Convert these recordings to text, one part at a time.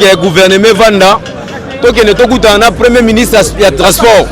Ke gouvernement evanda, tokende tokutana na premier ministre ya transport.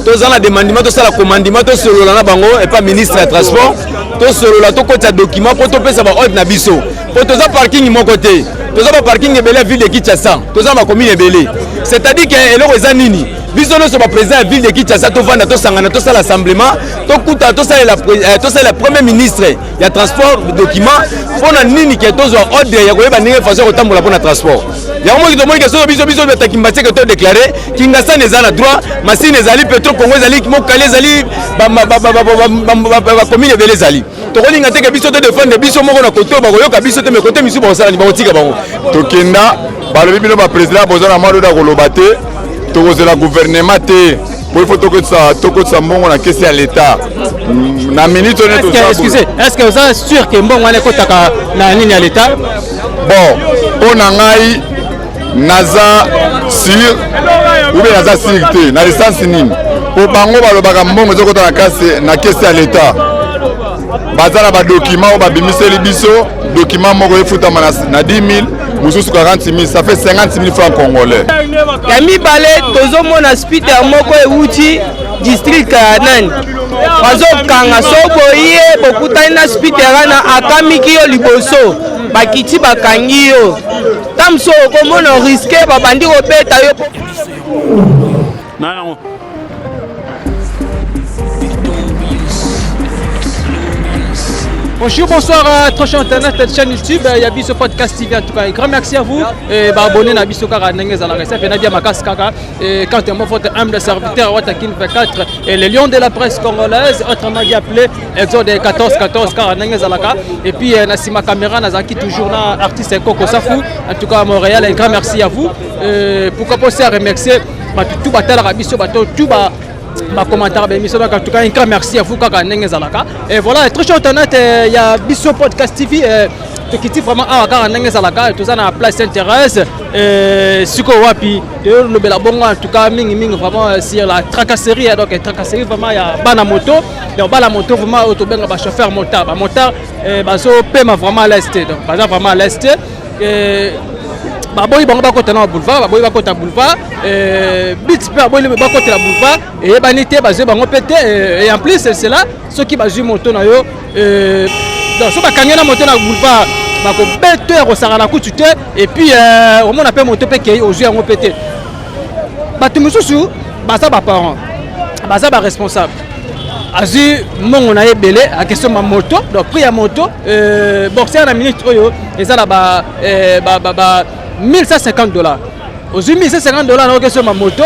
Toza na demandement, tosala commandement, tosolola na bango epa ministre ya transport, tosolola, tokotisa document mpo topesa baordre na biso, mpo toza parking moko te, toza baparking ebele ya ville de Kinshasa, toza na bacommune ebele. C'est-à-dire ke eloko eza nini? Biso nyonso baprésident ya ville de Kinshasa tovanda, tosangana, tosala assemblement, tokuta, tosalela premier ministre ya transport document. Mpo na nini ke tozwa ordre ya koyeba ndenge façon ya kotambola mpo na transport yango? Moki tomoni ke soki biso bataki Kimbanseke, todéclare Kingasani eza na droit, Masine ezali, Petro Congo ezali, Mokali ezali, bacommune ebele ezali. Tokolinga te ke biso todéfendre biso moko na kote oyo bakoyoka biso te, mais kote misusu bakosala ni bakotika bango. Tokenda, balobi bino baprésident boza na mwa doda koloba te, tokozela gouvernement te po il faut tokotisa mbongo na caisse ya l'État na minute oyo. Excusez, est-ce que oza sûr ke mbongo wana ekotaka na nini ya l'État? Bon, mpo na ngai naza sûr ou bien naza sûr te. Na licence nini? Po bango balobaka mbongo ezokota na caisse ya l'État. Baza na badocument oyo babimiseli biso, document moko efutama na 10 000, mosusu 40 000, ça fait 50 000 francs congolais. Ya mibale, tozomona speeder moko ewuti district ya nani, bazokanga. So boye bokutani na speeder wana, akamiki yo liboso, bakiti, bakangi yo. Ta mosu okomona risque, babandi kobeta yo. Nango. Bonjour, bonsoir, très cher internet, chaîne YouTube, il y a Biso Podcast TV en tout cas. Un grand merci à vous. Et bah, abonné na Biso Kara ndenge zala ça fait na bien makas kaka. Et quant à moi, votre humble serviteur Watakin 24 et le lion de la presse congolaise, autrement dit appelé Exode 14 14 Kara ndenge zalaka. Et puis na sima caméra nazaki toujours na artiste Coco Safu. En tout cas à Montréal, un grand merci à vous. Et pourquoi pas aussi à remercier bato tout batalaka biso, bato tout ba bacommentaire baémission. Donc en tout cas un grand merci à vous kaka ndenge ezalaka. Et voilà, très cher internet ya Biso Podcast TV, tokiti vraiment awa kaka ndenge ezalaka, toza na place Sainte Thérèse. Sikoyo wapi tolobela bongo? En tout cas mingimingi vraiment sur la tracasserie, donc tracasserie vraiment ya bana moto. Donc bana moto vraiment oyo tobenga bachauffeur motard, bamotard bazopema vraiment à l'aise te. Donc baza vraiment à l'aise te. Baboyi bango bakota na boulevard, baboyi bakota boulevard bit mpe baboyi bakotela boulevard, eyebani te, bazwi bango mpe te. Et en plus cela, soki bazwi moto na yo, donc so bakangi na moto na boulevard, bakobeto ya kosakana kutu te. Et puis omona mpe moto mpe kei, ozwi yango mpe te. Bato mosusu baza baparent, baza baresponsable, azwi mbongo na ye ebele, akesomba moto. Donc prix ya moto boxer na minute oyo eza na ba 1150 $. Ozwi 1150 $ na okesomba moto,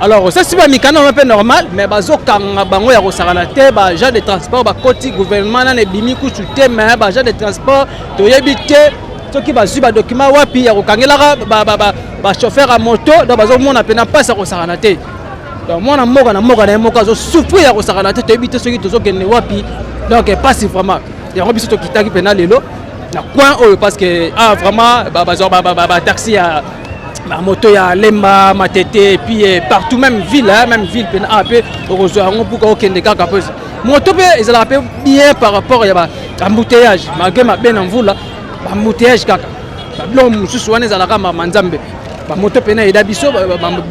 alors osasi bamikanda wana mpe normal, mais bazokanga bango ya kosakana te. Baagent de transport bakoti, gouvernement nana ebimi kutu te, mais baagent de transport toyebi te soki bazwi badocument wapi ya kokangelaka bachauffeur ya moto. Donc bazomona mpena mpasi ya kosakana te. Donc mwana mboka na mboka na ye moko azosouffrir ya kosakana te. Toyebi te soki tozokende wapi. Donc mpasi vraiment. Yango biso tokitaki mpena lelo na coin oyo parce que ah, vraiment bazwa bataxi ya bamoto ya Lemba, Matete et puis partout, même ville, hein, même ville mpena ah mpe okozwa yango mpuka okende kaka mpe moto mpe ezalaka mpe bien par rapport ya baembouteillage, malgré mabe na mvula, baembouteillage kaka, babiloko mosusu wana ezalaka mama Nzambe. Bamoto mpena eda biso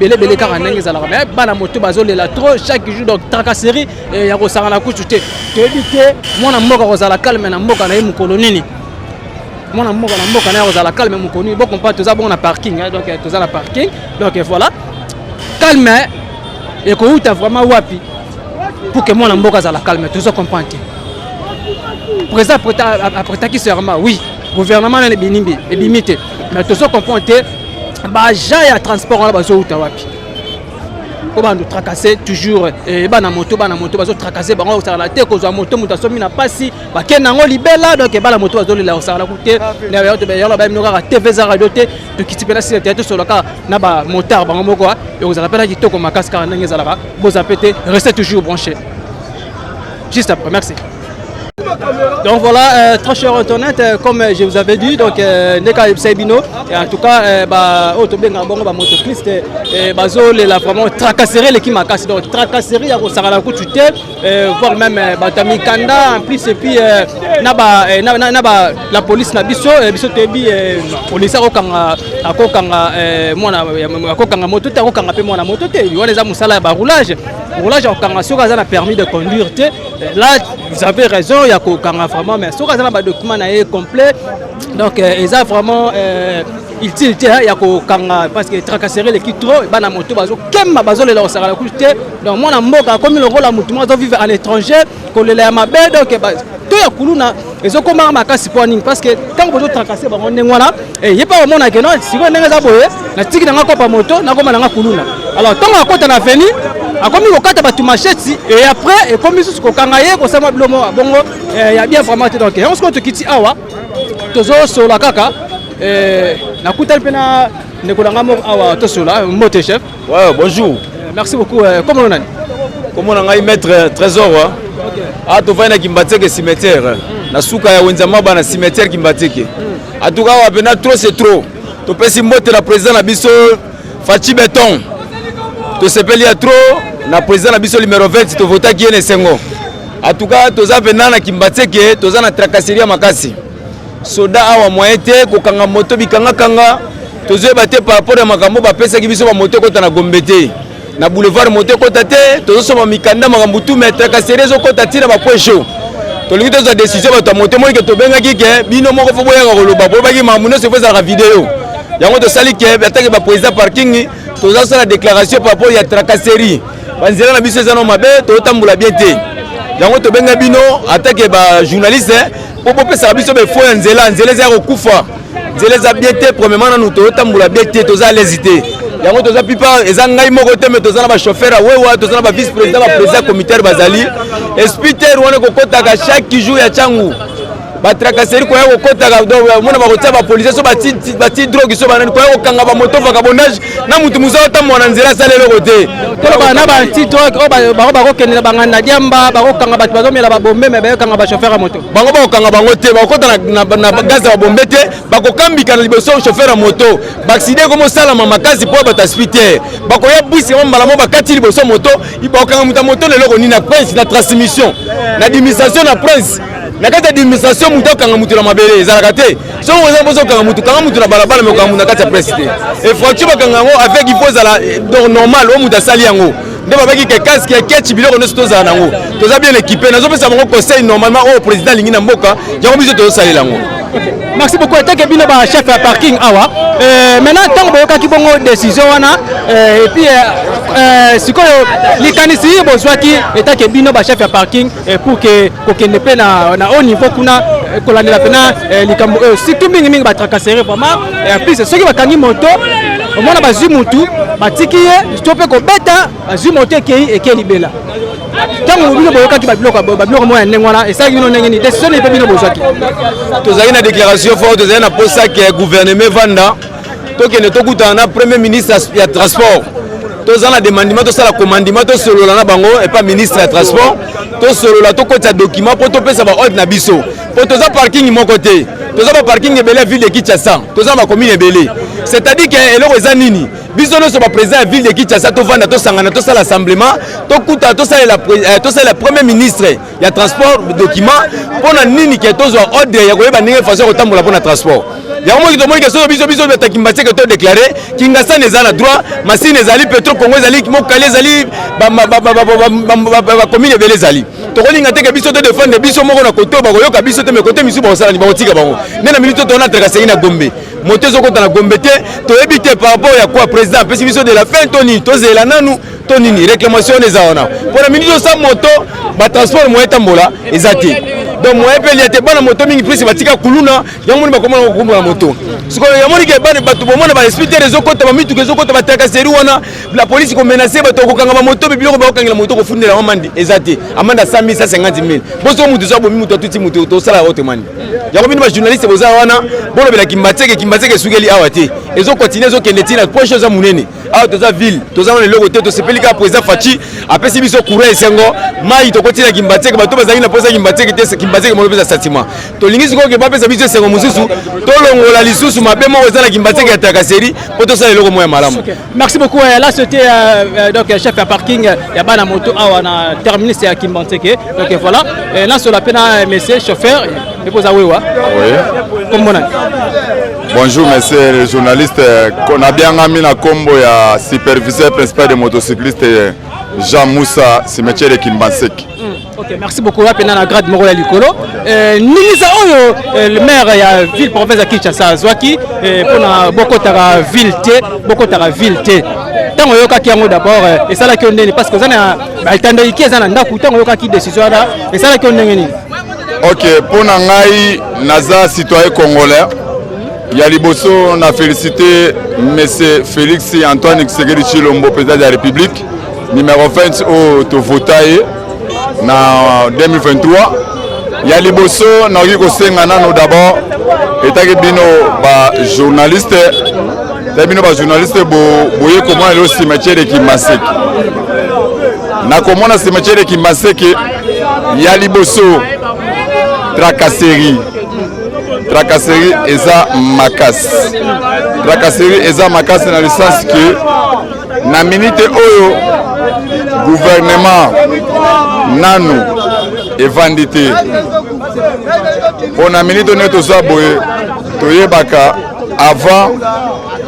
belebele kaka ndenge ezalaka, mais bana moto bazolela trop chaque jour. Donc tracasserie ya kosangana kutu te. Toyebi te mwana mboka kozala calme na mboka na ye mokolo nini, mwana mboka na mboka na ye kozala calme mokolo nini. Bocomprendre, toza bongo na parking, donc toza na parking. Donc voilà, calme ekouta vraiment wapi pour que mwana mboka azala calme? Tozo comprendre te. Président aprêtaki serment, oui, gouvernement nani ebimi, ebimi te, mais tozo comprendre te baagent ya transport wana bazouta wapi mpo bando tracasser toujours bana moto. Bana moto bazotracasser bango, kosakana te. Kozwa moto, moto asomi na mpasi, bakende yango libela. Donc bana moto bazolela kosakana ku te. Yango bayebino kaka TV eza radio te. Tokiti mpena sila te, tosolola kaka na bamotard bango moko, ekozala mpena kitoko makasi kaka ndenge ezalaka. Boza mpe te, restez toujours branché. Juste après, merci. Donc voilà, très cher internet, comme je vous avais dit, donc ndeka bino, et en tout cas, ba oyo tobenga bongo ba motocycliste, bazolela vraiment tracasserie eleki makasi. Donc tracasserie ya kosakana kutu te, voire même bato ya mikanda en plus, et puis na ba na ba la police na biso, biso toyebi polisi akokanga mwana, akokanga moto te, akokanga mpe mwana moto te. Wana eza mosala ya baroulage. Roulage akokanga soki aza na permis de conduire te, là vous avez raison ya kokanga vraiment, mais soki aza na badocument na ye complet, donc eza vraiment utile te ya kokanga, parce que tracasserie eleki trop. Bana moto bazokemba, bazolela kosakana kutu te. Donc mwana mboka akomi lokola motu moko azovivre à l'étranger, kolela ya mabe. Donc to ya kuluna ezokomaka makasi. Mpo nini? Parce que ntango bozotracasser bango ndenge wana, ye mpe bamonake no sikoyo ndenge eza boye, natiki nanga kopa moto, nakoma nanga kuluna. Alors ntango akota na avenue, akomi kokata bato machette, et après ekomi susu kokanga ye, kosala bilo moko bongo ya bien vraiment te. Donc yango sikoyo tokiti awa, tozosola kaka. Nakutani mpe na ndeko na nga moko awa, tosola. Mbote, chef. Ouais, bonjour. Merci beaucoup. Comment nani? Kombo na ngai Maître Trésor. Ah, tovandi na Kimbanseke cimetière, na suka ya wenza maba na cimetière Kimbanseke. En tout cas awa mpena trop c'est trop. Topesi mbote na président na biso Fatshi Béton. Tosepeli ya trop na président na biso numéro 20, tovotaki ye na esengo. En tout cas toza mpena na Kimbanseke, toza na tracasserie ya makasi. Soda awa moyen te, kokanga moto bikangakanga, tozoyeba te par rapport ya makambo bapesaki biso. Bamoto ekota na Gombe te, na boulevard moto ekota te. Tozosomba mikanda, makambo tu, mais tracasserie ezokota ntina bapoint chaud. Tolingi tozwa décision. Bato ya moto emoni ke tobengaki ke bino moko fo boyaka koloba, boyebaki makambo nyonso efo ezalaka video. Yango tosali ke atake baprésident parking, tozosala déclaration par rapport ya tracasserie. Banzela na biso eza no mabe, tozotambola bien te. Yango tobenga bino atake bajournaliste mpo bopesaka biso befo ya nzela. Nzela eza ya kokufa, nzela eza bien te. Premièrement nanu tozotambola bien te, toza à l'aise te. Yango toza pipa, eza ngai moko te, me toza na bachauffeur ya wewa, toza na bavice président, baprésident communautaire bazali. Esprit terre wana ekokotaka chaque jour ya ntangu batracasserie koya kokotaka, mona bakotia bapolisier so bati drogue so banani koya kokanga bamoto, vagabondage na mutu mosu aotambola na nzela, asala eloko te. Toloba na banti drogue oyo bango bakokende na banganda diamba, bakokanga bato bazomela babombe, me bayokanga bachauffeur ya moto. Bango bakokanga bango te, bakokota na gaz ya babombe te, bakokambika na liboso chauffeur ya moto. Baaccident ekomosalama makasi mpo bato aspi te bakoya bwisi yango mbala mo bakati liboso moto. Bakokanga moto ya moto na eloko nini? Na prince, na transmission, na administration, na prince, na kati ya administration. Moto akanga motu na mabele ezalaka te. Soki oza mposa okanga motu, kanga motu na balabala, me okanga motu na kati ya prince te. Infraction bakanga yango avec, il faut ezala donc normal oyo moto asali yango nde babaki ke casque ya kechi, biloko nyonso tozala nango, toza bien équipé. Nazopesa bango conseil normalement oyo président alingi na mboka, yango biso tozosalela yango. Merci beaucoup. Eteke bino bachef ya parking awa, maintenant ntango boyokaki bongo décision wana, et puis sikoyo likanisi bozwaki etake bino bachef ya parking pour ke kokende mpe na haut niveau kuna kolandela mpena likambo oyo, surtout mingimingi batracasserie vraiment? En plus soki bakangi moto, omona bazwi mutu batiki ye to mpe kobeta, bazwi moto ekei, ekei libela. Ntango bino boyokaki babiloko moko ya ndenge wana, esalaki bino ndenge nini? Décision nini mpe bino bozwaki? Tozalaki na déclaration fort, tozalaki na posa ke gouvernement evanda, tokende tokutana na premier ministre ya transport. Toza na demandement, tosala commandement, tosolola na bango epa ministre ya transport, tosolola, tokotisa document mpo topesa baordre na biso, mpo toza parking moko te, toza baparking ebele ya ville de Kinshasa, toza na bacommune ebele. C'est-à-dire ke eloko eza nini? Biso nyonso baprésident ya ville de Kinshasa tovanda, tosangana, tosala assemblement, tokuta, tosalela premier ministre ya transport document. Mpo na nini? Ke tozwa ordre ya koyeba ndenge façon ya kotambola mpo na transport. Yango moki tomoni ke soki biso bata Kimbanseke todéclarer, Kingasani eza na droit, Masine ezali, Petro Congo ezali, Mokali ezali, bacommune ebele ezali. Tokolinga te ke biso todéfendre biso moko na kote oyo bakoyoka biso te, me kote misusu bakosala nini? Bakotika bango nde na minute. Tona tracasserie na Gombe, moto ezokota na Gombe te, toyebi te par rapport ya quoi. Président apesi biso de la fin to nini? Tozela nanu to nini? Réclamation wana eza wana mpona minute osa moto batransport moyen etambola eza te, donc moyen mpe elia te. Bana moto mingi plus batika kuluna, yango moni bakomona kokumbola moto. Sikoyo yamoni ke bana bato bomona baesprit terre ezokota, bamituka ezokota, batracasserie wana, la police komenacer bato, kokanga bamoto. Mpe biloko bakokangela moto, kofundela yango amende eza te, amende ya 100 000, 150 000. Boso moto so abomi moto, atuti moto, tosala yango temani. Yango bino bajournaliste boza wana, bolobela Kimbanseke. Kimbanseke esukeli awa te, ezocontinuer, ezokende ntina poche eza monene. Awa toza ville, toza wana eloko te. Tosepeli kaka président Fatshi apesi biso courant, esengo, mai tokotina Kimbanseke. Bato bazalaki na posa Kimbanseke te. Kimbanseke moko epesa sentiment. Tolingi sikoyo ke bapesa biso esengo mosusu, tolongola lisusu mabe moko eza na Kimbanseke ya tracasserie mpo tosala eloko moko ya malamu. Okay. Merci beaucoup. Là, c'était donc chef ya parking ya bana moto awa na terminus ya Kimbanseke. Donc voilà. Là, sur la peine, monsieur chauffeur, et pour wewa. Oui. Comme on a. Bonjour monsieur le journaliste, nabiangami na kombo ya superviseur principal de motocycliste Jean Moussa, cimetière de Kimbanseke. Ok, merci beaucoup. Wapi na grade moko ya likolo. Ningisa oyo le maire ya ville province ya Kinshasa azwaki mpona bokotaka ville te, bokotaka ville te. Ntango oyokaki yango d'abord, esalaki yo ndeni? Parce que oza na etandaki, eza na ndako. Ntango oyokaki décision wana, esalaki yo ndenge nini? Ok, mpo na ngai, naza citoyen congolais. Ya liboso, na félicité monsieur Félix Antoine Tshisekedi Tshilombo, président de la République numéro 20 oyo tovota ye na 2023. Ya liboso, nakoki kosenga nano d'abord etaki bino bajournaliste, etaki bino bajournaliste, boye komona lelo cimetière de Kimbanseke. Nakomona cimetière de Kimbanseke, ya liboso, tracasserie. Tracasserie eza makasi, tracasserie eza makasi na licence ke na minute oyo gouvernement nanu evandi te. Mpo na minute oyo toza boye, toyebaka avant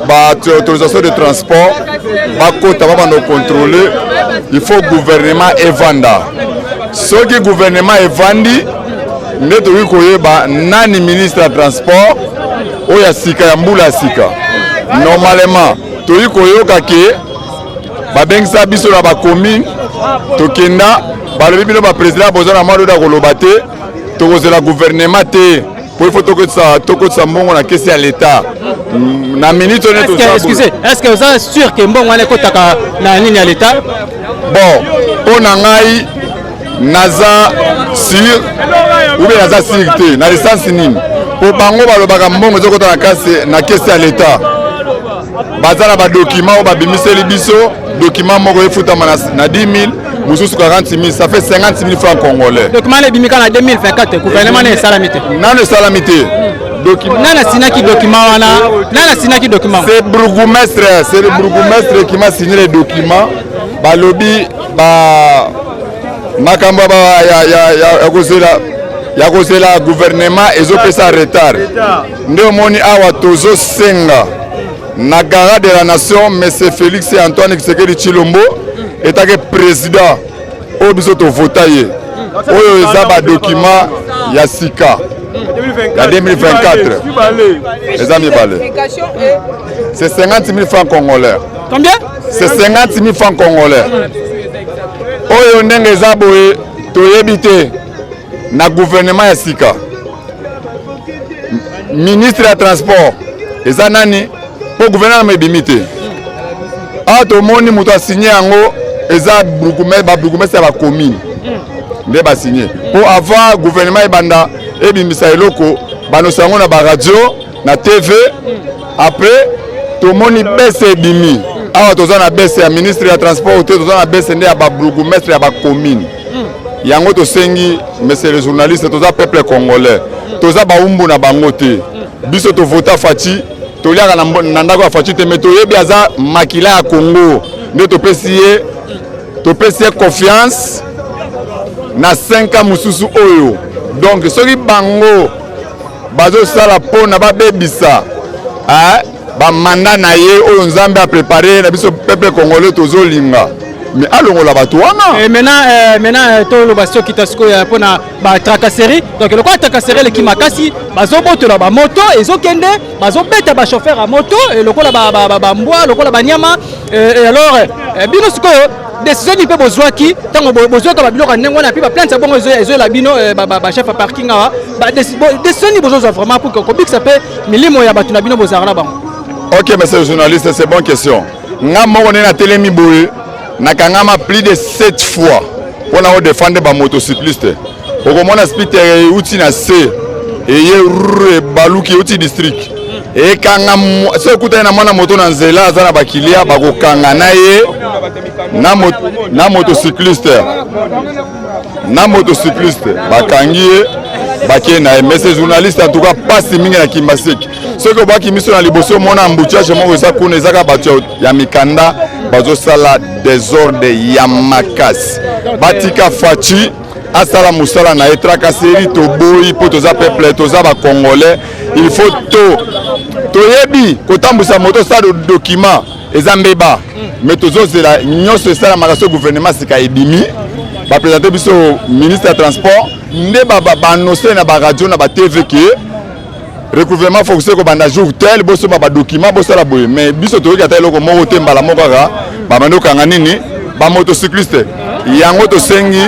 baautorisation de transport bakota, babanda kocontrôler, il faut gouvernement evanda. Soki gouvernement evandi nde tokoki koyeba nani ministre ya transport oyo ya sika, ya mbula ya sika. Normalement tokoki koyoka ke babengisa biso na bacommune, tokenda, balobi: "Bino baprésident boza na mwa doda koloba te, tokozela gouvernement te po il faut tokotisa mbongo na caisse ya l'État." Na minute oyo, excusez, est ce que oza sûr ke mbongo wana ekotaka na nini ya l'État? Bon, mpo na ngai, naza sûr ou bien naza sûr te. Na licence nini? Mpo bango balobaka mbongo ezokota na caisse ya l'État. Baza na badocument oyo babimiseli biso. Document moko efutama na 10 000, mosusu 40 000, ça fait 50 000 francs congolais. Document wana ebimi kaka na 2024, gouvernement na esalami te. Nano esalami te. Nani asinaki document wana? Nani asinaki document? C'est bourgmestre, c'est le bourgmestre qui m'a signé les documents. Balobi ba makambo ya kozela gouvernement ezopesa retard. Nde omoni awa tozosenga na garant de la nation, monsieur Félix Antoine Tshisekedi Tshilombo, etake président oyo biso tovota ye, oyo eza badocument ya sika ya 2024, eza mibale, c'est 50 000 francs congolais. Combien? C'est 50 000 francs congolais. Oyo ndenge eza boye, toyebi te na gouvernement ya sika ministre ya transport eza nani, mpo gouvernement ebimi te. Awa tomoni moto asigne yango eza babourgmestre ya bacommune nde basigne, mpo avant gouvernement ebanda ebimisa eloko, banosa yango na baradio, na TV. Après tomoni baisse ebimi. Awa toza na baisse ya ministre ya transport te, toza na baisse nde ya babourgmestre ya bacommune. Yango tosengi, monsieur le journaliste, toza peuple congolais, toza baumbu na bango te. Biso tovota Fatshi, toliaka na ndako ya Fatshi te, mais toyebi aza makila ya Congo, nde topesi ye confiance na 5 ans mosusu oyo. Donc soki bango bazosala mpona babebisa bamandat na ye oyo Nzambe aprépare na biso peuple congolais, tozolinga mais alongola bato wana. Et maintenant toloba soki ta sikoyo mpona batracasserie. Donc lokola tracasserie eleki makasi, bazobotola bamoto, ezokende, bazobeta bachauffeur ya moto lokola bambwa, lokola banyama. Et alors bino sikoyo, décision nini mpe bozwaki ntango bozwaka babiloko ya ndenge wana, mpe baplainte ya bongo ezoyela bino bachef ya parking awa? Décision nini bozozwa vraiment pour kobikisa mpe milimo ya bato na bino bozalaka na bango? Ok, monsieur le journaliste, c'est bonne question. Nga moko nde natelemi boye, nakangama plus de 7 fois mpona kodéfendre bamotocycliste. Okomona speeder euti na se, eye rr, ebaluki, euti district, ekanga. So ekutani na mwana moto na nzela, aza na bakilia, bakokanga na ye na motocycliste bakangi ye. Bakei na ye. Mais journaliste, en tout cas pasi mingi na Kimbaseke. Soki obwaki miso na liboso, omona embouteillage moko eza kuna, eza kaka bato ya mikanda bazosala désordre ya makasi. Batika Fatshi asala mosala na ye. Tracasserie toboyi, mpo toza peuple, toza Bacongolais. Il faut to toyebi kotambwisa moto, sala document eza mbeba, mais tozozela nyonso esalamaka. So gouvernement sika ebimi, baprésente biso ministre ya transport nde baannonce na baradio, na baTV ke recouvrement forcé kobanda jour tel, bosomba badocument, bosala boye. Mais biso toyoki ata eloko moko te. Mbala moko kaka babandi kokanga nini, bamotocycliste. Yango tosengi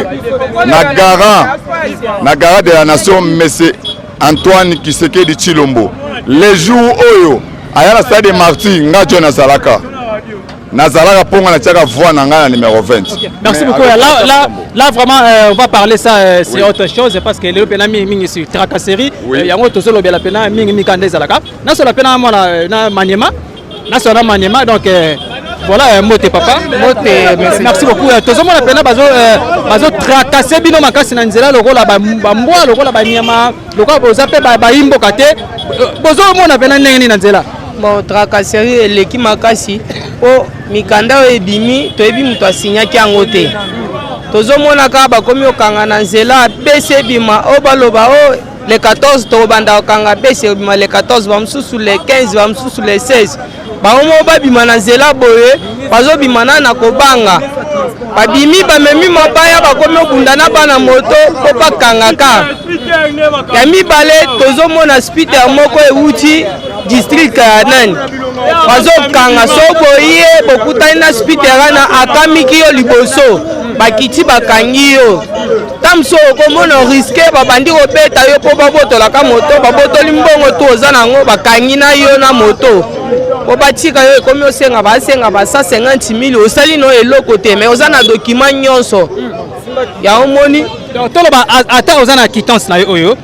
na garant de la nation, monsieur Antoine Tshisekedi Tshilombo, le jour oyo aya na stade Martyr, nga John nazalaka mponga natiaka voix na ngai na numéro 20. Okay. Merci beaucoup. Là, là, là vraiment, on va parler ça, c'est autre chose, parce que lelo pena mingi mingi sur tracasserie. Oui. Yango tozolobela pena mingi mikanda ezalaka. Nasola pena mwana na Maniema. Nasola Maniema, donc voilà, mbote papa. Mbote, merci. Merci beaucoup. Tozomona pena bazo tracasser bino makasi na nzela lokola bambwa, lokola banyama, lokola boza mpe bayimboka te. Bozomona pena ndenge nini na nzela? Bon, tracasserie eleki makasi, mpo mikanda oyo ebimi, toyebi moto asinyaki yango te. Tozomona kaka bakomi kokanga na nzela. Bese ebima oyo, baloba o le 14 tokobanda kokanga. Bese ebima le 14, bamosusu le 15, bamosusu le 16. Bango moko babima na nzela boye, bazobima na kobanga. Babimi, bamemi mabaya, bakomi obunda na bana moto mpo bakangaka. Ya mibale, tozomona speeder moko ewuti district ya nani, bazokanga. So boye bokutani na speeder wana, akamiki yo liboso, bakiti, bakangi yo. Ta mosusu okomona risque, babandi kobeta yo mpo babotolaka moto, babotoli mbongo to oza nango, bakangi na yo na moto mpo batika yo. Ekomi osenga, basenga ba 150 000. Osali no eloko te, mais oza na document nyonso ya omoni. Donc toloba ata oza na quittance na yo oyo,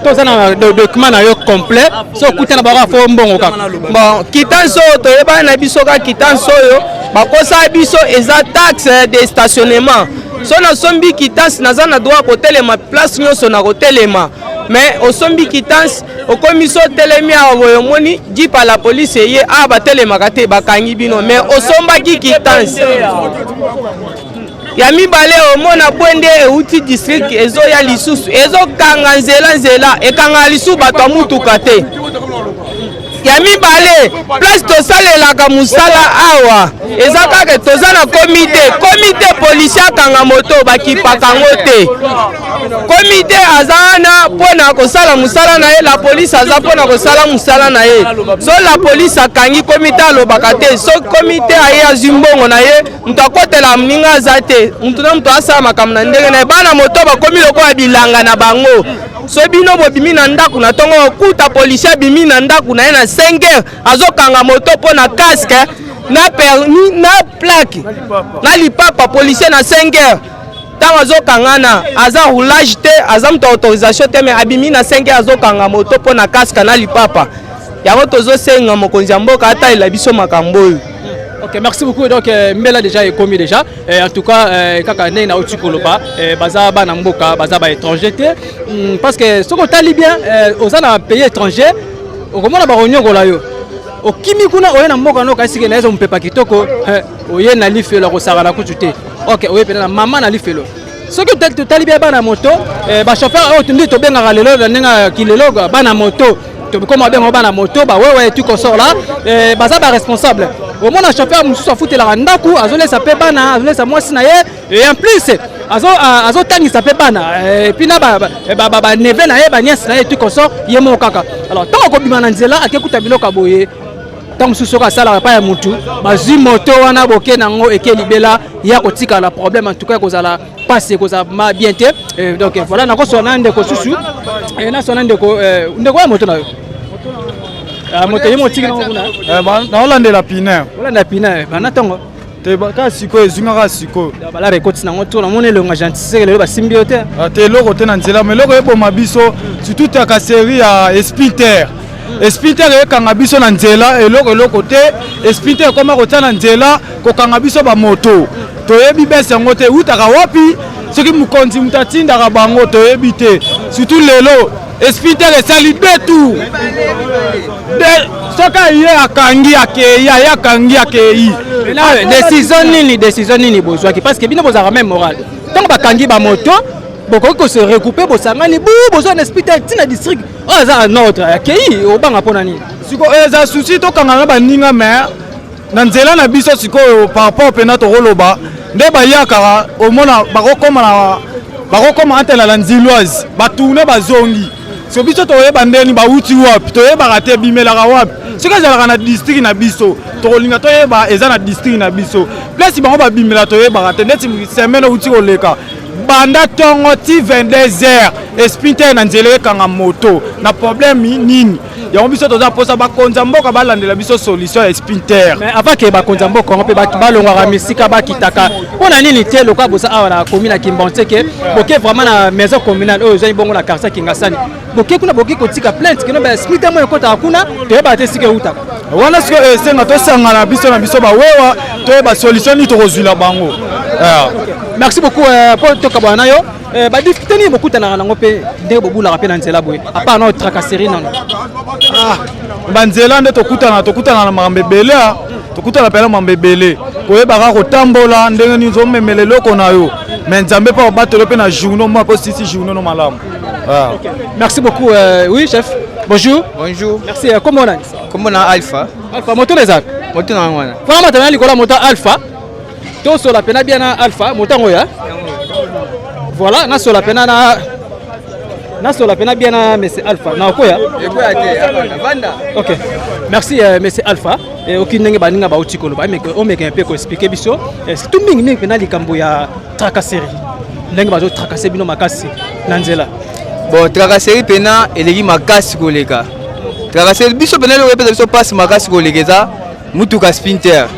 to oza na document na yo complet, so okuta na bango, fo mbongo kaka. Bon, quittance oyo toyebani na biso kaka, quittance oyo bakosala biso eza taxe de stationnement. So nasombi quittance, naza na droit kotelema place nyonso na kotelema. Mais osombi quittance, okomi so otelemi awa boye, omoni jeep ya la police eye awa, batelemaka te, bakangi bino, mais osombaki quittance. Ya mibale, omona bwende euti district, ezoya lisusu, ezokanga nzela. Nzela ekangaka lisusu bato ya mutuka te. Ya mibale, place tosalelaka mosala awa eza kaka toza na komite. Komite, policier akanga moto, bakipaka yango te. Komite aza wana mpona kosala mosala na ye, la police aza mpona kosala mosala na ye. So la police akangi, komite alobaka te. So komite aye, azwi mbongo na ye, moto akotela moninga aza te. Motu na moto asala makambo na ndenge na ye. Bana moto bakomi lokola bilanga na bango. So bino bobimi na ndako na ntongo, okuta policier abimi na ndako na ye na 5 heures, azokanga moto mpo na casque, na permis, na plaque, na lipapa. Policier na 5 heures, ntango azokangana, aza roulage te, aza moto autorisation te, mais abimi na 5 heures, azokanga moto mpo na casque na lipapa. Yango tozosenga mokonzi ya mboka atalela biso makambo oyo. Ok, merci beaucoup. Donc, mbela déjà ekomi déjà. En tout cas, kaka ndenge nauti koloba, baza bana mboka, baza ba étranger te. Parce que soki otali bien, oza na pays étranger, okomona bakonyokola yo. Okimi kuna, oye na mboka no, kasi na mopepa kitoko, oye na lifelo kosakana kutu te. Ok, oye pena na mama na lifelo. Soki totali bien, bana moto, bachauffeur oyo nde tobengaka lelo na ndenge ya kilelo bana moto, koma bengo bana moto, bawewe tu consort là, baza baresponsable. Omona chauffeur mosusu afutelaka ndako, azolesa mpe bana, azolesa mwasi na ye, et en plus azotangisa mpe bana, et puis na baneveux na ye, banièces na ye, tu consort ye moko kaka. Alors ntango akobima na nzela, akekuta biloko ya boye. Ntango mosusu soki asalaka epai ya motu, bazwi moto wana, boke nango, eke libela, ya kotikala problème. En tout cas ekozala mpasi, ekozala ma bien te. Donc voilà, nakosola na ndeko susu, nasola na ndeko. Ndeko ya moto na yo, moto ye motiki nango kuna? Naolandela pneu. Olanda pneu bana ntongo? Te, kaka sikoyo ezwinga, kaka sikoyo. Balare ekoti nango to namoni elonga gentil, seke lelo basimbi yo te? Te, eloko te na nzela. Ma eloko eboma biso surtout tracasserie ya sprinter. Sprinter ekanga biso na nzela, eloko te. Sprinter ekoma kotia na nzela, kokanga biso bamoto. Toyebi bese yango te eutaka wapi. Soki mokonzi moto atindaka bango, toyebi te. Surtout lelo espinter esali deux tours, soki aye akangi, akei, aye akangi, akei. Décision nini bozwaki? Parce que bino bozalaka même moral, ntango bakangi bamoto, bokoki kose regrouper, bosangani bu, bozwa na esprit ntina district oyo aza en ordre, akei, obanga mpona nini? Sikoyo eza susi, tokanga na baninga, mais na nzela na biso sikoyo, par rapport mpena tokoloba nde bayakaka, omona bakokoma na bakokoma antela na Nziloise, batourne, bazongi. So biso toyeba ndeni bauti wapi, toyebaka te, ebimelaka wapi. Soki ezalaka na district na biso, tokolinga toyeba eza na district na biso. Place bango babimela, toyebaka te. Neti semaine outi koleka, banda ntongo ti 22 heures, espinter na nzela ekanga moto na problème nini? Yango biso toza mposa bakonza mboka balandela biso solution ya spinter. Mais avant ke bakonza mboka yango mpe balongwaka misika, bakitaka, mpo na nini te lokola boza awa na commune ya Kimbanseke, boke vraiment na maison communale oyo ezali bongo na quartier Kingasani, boke kuna, boke kotika plainte kino baspinter moko ekotaka kuna, toyebaka te esika eutaka? Wana sikoyo esenga tosangana biso na biso bawewa, toyeba solution nini tokozwila bango. Merci beaucoup. Mpo tokabwana na yo, badifficulté nini bokutanaka nango mpe ndenge bobulaka mpe na nzela boye, à part na tracasserie nano? Banzela nde tokutana na makambo ebele, tokutana mpena makambo ebele. Koyebaka kotambola ndenge nini, ozomemela eloko na yo, mais Nzambe mpo abatelo mpe na journée moko mpo sisi journée no malamu. Merci beaucoup. Oui chef, bonjour. Bonjour. Merci. Kombo nani? Kombo na Alpha. Alpha, moto na eza? Moto na wana. Fana matana likolo ya moto Alpha, tosola pena bien na Alpha. Moto yango ya voilà, nasola pena na nasola pena bien na monsieur Alpha na okoya. Ekoya te, banda. Ok, merci monsieur Alpha. Oki ndenge baninga bauti koloba, omeka mpe koexpliquer biso, surtout mingimingi mpena likambo ya tracasserie, ndenge bazotracasser bino makasi na nzela. Bon, tracasserie mpena eleki makasi koleka. Tracasserie biso mpena, eloko epesa biso mpasi makasi koleka eza mutuka sprinter.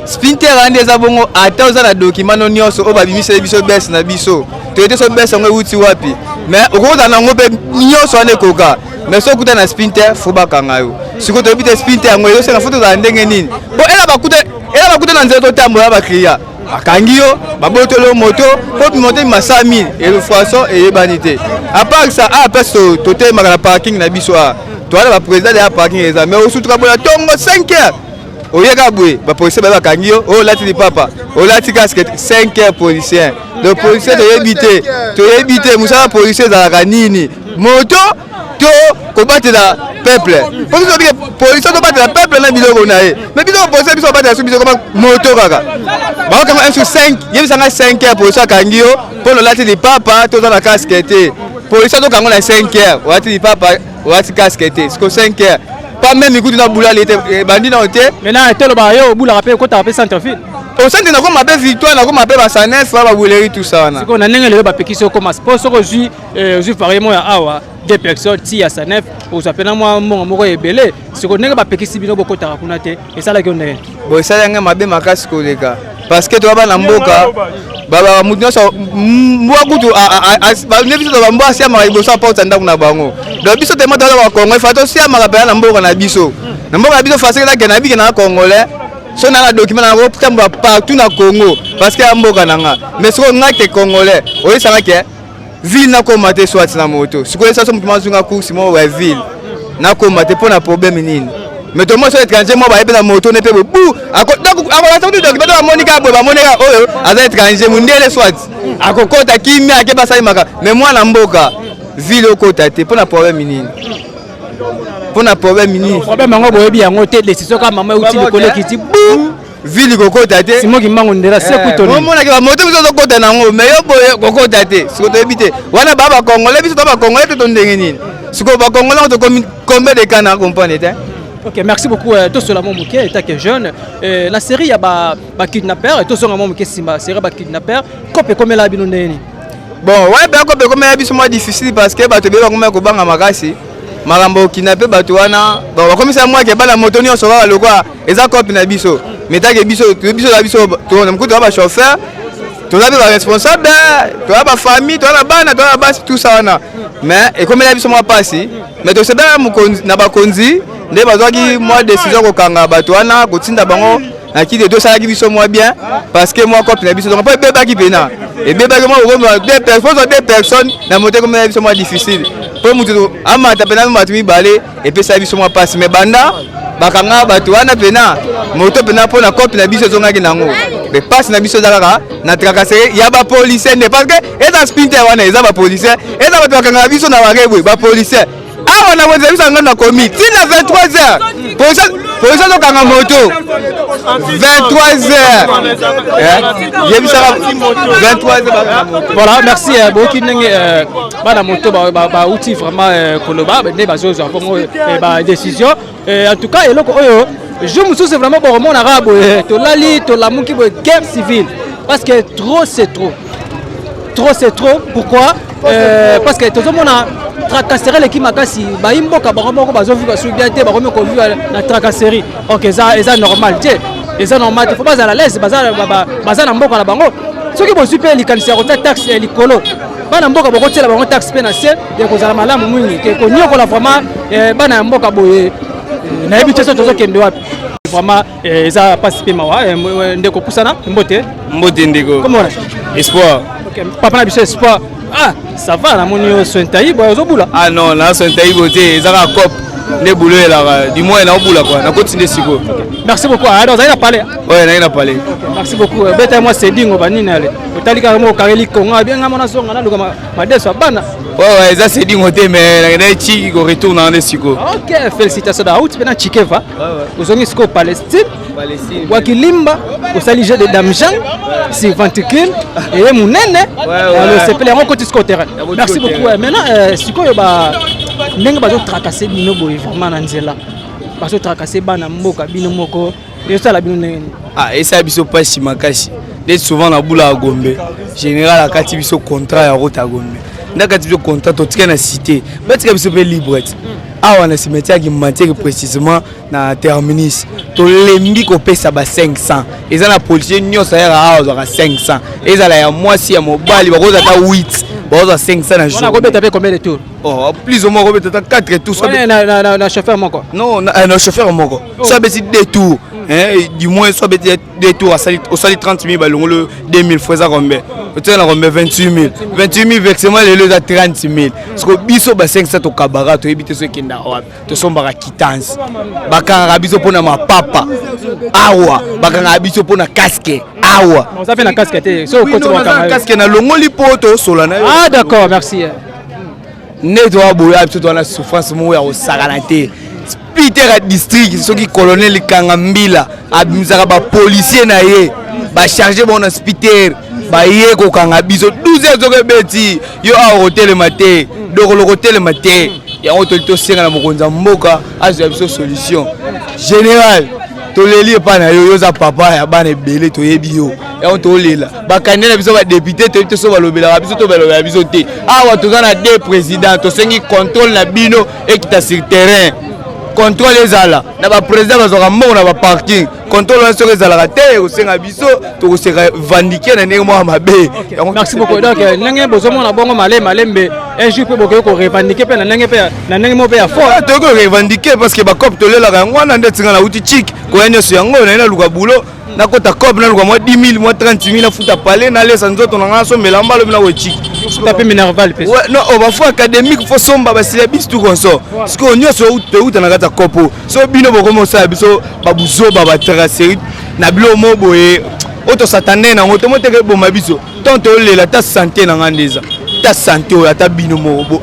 Sprinter wana nde eza bongo, ata oza na document no nyonso oyo babimiseli biso bese na biso, toye te so bese yango ewuti wapi, mais okokozala nango mpe nyonso wana ekoka, mais so okuta na sprinter, faut bakanga yo. Sikoyo toyebi te sprinter yango ezosenga faut tozala ndenge nini, po ela bakuta na nzela, totambola, baclients bakangi yo, babotoli yo moto, po moto ebima 100 000 elofrason eyebani te. À part ça, a place totelemaka na parking na biso, a towana baprésident ya parking eza, mais osutuka bola ntongo 5 heures, oyeka boye, bapolicier baye, bakangi yo, oyo olati lipapa, olati casque, 5 heures, policier. Donc policier toyebi te, toyebi te mosala policier ezalaka nini, moto to kobatela peuple. Po biso bike policier tobatela peuple na biloko na ye, mais biso policier biso babatela so biso koma moto kaka bakokanga 1 sur 5. Yebisanga, 5 heures policier akangi yo mpo olati lipapa to oza na casque te. Policier azokanga na 5 heures, olati lipapa, olati casque te, siko 5 heures pas même kutu na bulali te, ebandi nao te. Maintenant tolobaka, yo obulaka mpe, okotaka mpe centre ville? Au centre nakoma mpe Victoire, nakoma mpe basanef, babuleri, tout ça wana. Sikoyo na ndenge lelo bapekisi okoma, po soki ozwi varie mo ya awa, deux personnes ti ya Sanef, ozwa mpena mwa mbongo moko ebele. Sikoyo ndenge bapekisi bino bokotaka kuna te, esalaki yo ndenge? Bon, esali yango mabe makasi koleka, parce que toza bana mboka, mutu nyonso mbwa kutu nde biso bambwa asiamaka liboso ya porte ya ndako na bango. Donc biso tema toza bacongolais, fa tosiamaka mpena na mboka na biso, na mboka na biso. Facile nakende, nabike na congolais, so na na document na kotambola partout na Congo, parce que ya mboka na nga. Mais sikoyo nga ke congolais, oyesanga ke ville nakoma te, soit na moto. Sikoyo esa so moto mazunga course moko ya ville, nakoma te mpo na problème nini? Mais tomo so étranger mo baye mpe na moto ne mpe boye bu akolasa kutu document to bamoni kaka boye, bamoni kaka oyo aza étranger, mondele, soit akokota kimia, ake basalimaka. Mais mwana mboka, ville okota te mpo na problème nini? Mpo na problème nini? Problème yango boyebi yango te. Décision kaka mama euti likolo, ekiti bu. Ville kokota te. Simoki mbango ndela sekutoni. Omonaki bamoto biso ozokota nango, mais yo boye kokota te. Sikoyo toyebi te wana baa bacongolais, biso to bacongolais te, to ndenge nini? Sikoyo bacongolais yango tokomi combien de cas na comprendre te? Ok, merci beaucoup. Tosola mwa moke etake jeune, na série ya bakidnapper, tozonga mwa moke nsima, série ya bakidnapper, kope ekomela bino ndenge nini? Bon, wana mpe kope ekomela biso mwa difficile, parce que bato ebele bakomela kobanga makasi makambo okidnapper bato wana. Bon, bakomisa mwake bana moto nyonso kaka lokwa eza cope na biso, mais take biso biso na biso mokutu toza bachauffeur, toza mpe baresponsable, toza bafamille, toza na bana, toza na basi, tout ça wana. Mais ekomela biso mwa mpasi, mais tosepela na bakonzi nde bazwaki mwa décision kokanga bato wana, kotinda bango na kiti. Tosalaki biso mwa bien, parce que mwa cope na biso donc mpo ebebaki mpena. Ebebaki mwa kokoma deux deux personnes na moto ekomela biso mwa difficile mpo moto amata mpena bato mibale epesa biso mwa mpasi. Me banda bakanga bato wana mpena moto mpena mpo na cope na biso ezongaki nango, me mpasi na biso eza kaka na tracasserie ya bapolicier nde, parce que eza spinter wana, eza bapolicier, eza bato bakangaka biso na barebwe, bapolicier awa na wenze biso yango na komi ntina 23 heures, polisi azokanga moto 23 heures, yebisaka 23 heures. Voilà, merci. Boyoki ndenge bana moto bauti vraiment koloba, nde bazozwa bongo badécision. En tout cas, eloko oyo jour mosusu vraiment bokomonaka boye, tolali tolamuki boye, guerre civile, parce que trop c'est trop, trop c'est trop. Pourquoi? Parce que tozomona tracasserie eleki makasi. Bayi mboka bango moko bazovivre su bien te, bakomi kovivre na tracasserie. Ok, eza normal te, eza normal te. Faut bazala l'aise, baza na mboka na bango. Soki bozwi mpe likanisi ya kotia taxe ya likolo, bana mboka bokotiela bango taxe mpe na se, ya kozala malamu mingi ke koniokola vraiment bana ya mboka boye. Nayebi te so tozokende wapi. Vraiment eza mpasi mpe mawa. Ndeko, pusana, mbote. Mbote ndeko. Komona? Espoir. Papa na biso Espoir, ah, ça va? Namoni yo sointai boye, ozobula. Ah non, na sointai bo te, eza kaka cope nde bulo elaka, du moins naobula kua, nakoti nde sikoyo. Merci beaucoup. Alors ozali na palais? Oyo naye na palais. Merci beaucoup. Beta mwa sedingo banini, ale otali kaka moko okangeli kongo abienga mona zonga naluka madeso ya bana. Ouais, eza sedingo te, mais nakendaki tiki ko retour na nde sikoyo. Ok, félicitation. Da auti mpe na Chikeva, ozongi sikoyo Palestine wakilimba, osali jeu de damjan sur ventricule eye monene, osepele yango, okoti sikoyo terrain. Merci beaucoup. Maintenant sikoyo, ndenge bazotracasser bino boye vraiment na nzela, bazotracasser bana mboka, bino moko ezosala bino ndenge nini? Ah, esala biso mpasi makasi. Nde souvent na bula ya Gombe, général akati biso contrat ya route ya Gombe, nde akati biso contrat, totika na cité, batika biso mpe libre ti awa na cimetière Kimbanseke, précisément na terminus. Tolembi kopesa ba 500. Eza na policier nyonso ayaka awa azwaka 500, ezala ya mwasi, ya mobali, bakozwa ata 8, bakozwa 500 na jour. Kobeta mpe combien de tour? Oh, plus ou moins kobeta ata 4 tours. Na, na, na chauffeur moko? Non, na, na chauffeur moko, so abeti 2 tours, hein, du moins so abeti 2 tours, asali, osali 30 000, balongolo 2000 fois, eza combien? Otia na combien? 28 000. 28 000 versement lelo eza 30 000. Parce que biso ba 500 tokabaka, toyebi te so ekendaka wapi. Tosombaka quittance. Bakangaka biso mpona mapapa awa, bakangaka biso mpona casque awa. Oza mpe na casque te, so okoti. Casque nalongoli mpo tosola na yo. Ah d'accord, merci. Nde toya boya, biso toza na souffrance moko ya kosakana te. Peter ya district, soki colonel Kanga Mbila abimisaka bapolicier na ye, bacharge bango na spiter, baye kokanga biso 12 heures. Soki ebeti yo awa, kotelema te, dokolo kotelema te. Yango toli tosenga na mokonzi ya mboka azwa biso solution. Général, toleli epai na yo, yo oza papa ya bana ebele, toyebi yo. Yango tolela bakandida na biso badéputé, toyebi te so balobelaka biso to balobelaka biso te. Awa toza na deux président, tosengi contrôle na bino ekita sur terrain, contrôle ezala na baprésident bazwaka mbongo na baparking. Contrôle wana soki ezalaka te, ekosenga biso tokose revendiquer na ndenge moko mabe. Merci beaucoup. Donc ndenge bozomona bongo, male malembe, un jour mpe bokoki korevendiquer mpe na ndenge mpe na ndenge moko mpe ya fort. Tokoki korevendiquer parce que bacope tolelaka yango wana. Nde tinga nauti chik koya nyonso yango, naye naluka bulo, nakota cope, naluka mwa 10 000, mwa 30 000, nafuta pale, nalesa nzoto na nga, nasombela mbalobi na kochik. Futa mpe minerval mpe. Non, oh, bafrais académique, faut somba basyllabus, tout consort. Sikoyo nyonso touta na kati ya kopo. So bino bokomi osala biso babuzoba, batracasserie na biloko mo boye oyo tosatande nango, tomoteka eboma biso. Tant tolela ta santé na nga nde eza ta santé oyo, ata bino moko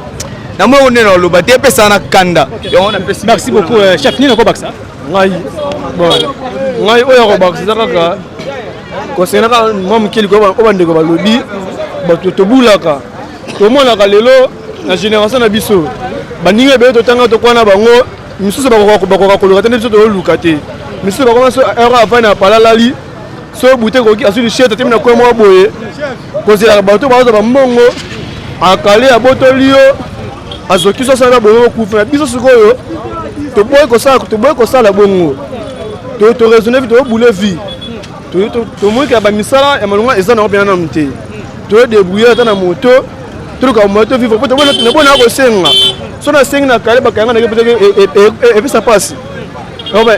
na moko nde na oloba te, epesaka na kanda yango napesi. Merci beaucoup. Chef, nini okobakisa? Ngai, bon, ngai oyo akobakisa eza kaka concernant kaka mwa moke likolo oyo bandeko balobi. Bato tobulaka, tomonaka lelo na génération na biso, baninga ebele totanga, tokwana bango, misusu bakoka koluka te nde biso tozoluka te. Misusu bakoma so heure avandi na palalali, so bute koki azwi lishete, atemi na kwe mwa boye, kozelaka bato bazwa bambongo, akale abotoli yo, azoki so asala bongo, okufa. Na biso sikoyo toboyi kosala bongo, toraisonne vie, tobule vie, tomoyikela bamisala ya malonga eza nango mpena nanu te. Todébrouille ata na moto, toluka moyen tovivre, po nabona kosenga. So nasengi na kale, bakanga ndenge peut-être epesa mpasi,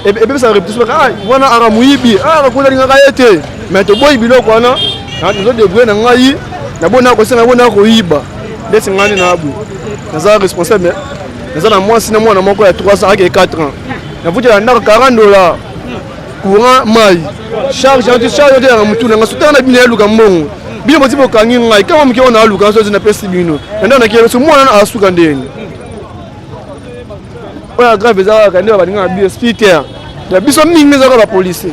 epesa réputation, ah wana aka moyibi, ah kuna alingaka ye te. Mais toboyi biloko wana, tozodébrouille na ngai. Nabona kosenga, nabona koyiba. Ndeti ngai nde na boye, naza responsable, naza na mwasi na mwana moko ya 3 ans ake 4 ans. Nafutela ndako 40 dollars, courant, mai, charge yango, charge otelaka motu nanga. Sotanga na bino yaluka mbongo, bino boti bokangi ngai kama moke wana aluka sozi napesi bino na ndako nakeye so mwana wana asuka ndeni. Oyo grave eza kaka nde balingaka biso speaker ya biso mingi, eza kaka bapolicier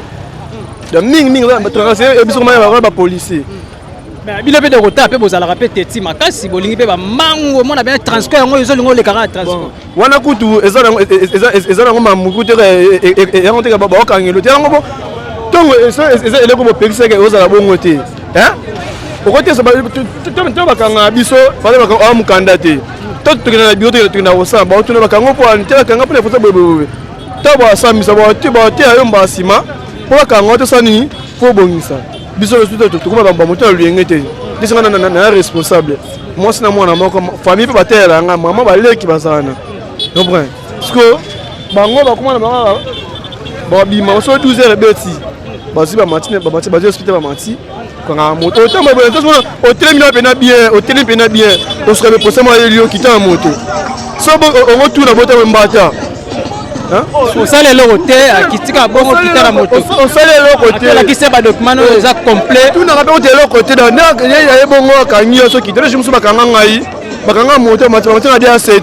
ya mingi mingi biso komaya bapolicier. Bino mpe dokota mpe bozalaka mpe teti makasi, bolingi mpe bamango omona bien transport yango ezolinga olekaka na transport. Wana kutu eza nango mamuku te, yango te baokangelo te. Yango ntongo eza eloko bopekisaka ozala bongo te. Okotesa to bakanga biso awa mokanda te, to tokende na biro, tokende kosala, baotuna bakango mpo te, bakanga mpona foto boyeboye, to basambisa bateya yo mbala nsima mpo bakanga tosala nini mpo obongisa biso. Tokoma bamoto ya luyenge te. Ndesi nga na responsable, mwasi na mwana moko, famille mpe bateyela nga, mama baleki bazala na comprendre, parce que bango bakoma na bango babima so 12 heures ebeti, bazwi bamati, bamati, bazwi hospital, bamati kanga moto. Otamba boye, otelemi na pena bien, otelemi pena bien, osuka beposa mwa yeli, okita na moto so ongotuna botama mbata. Osala eloko te, akitika bongo, kita na moto. Osala eloko te. Olakisi badocument oyo eza complet. Tunaka mpe ota eloko te. Ye bongo akangi yo, soki tele mosusu bakanga ngai, bakanga moto, bamati na DA7.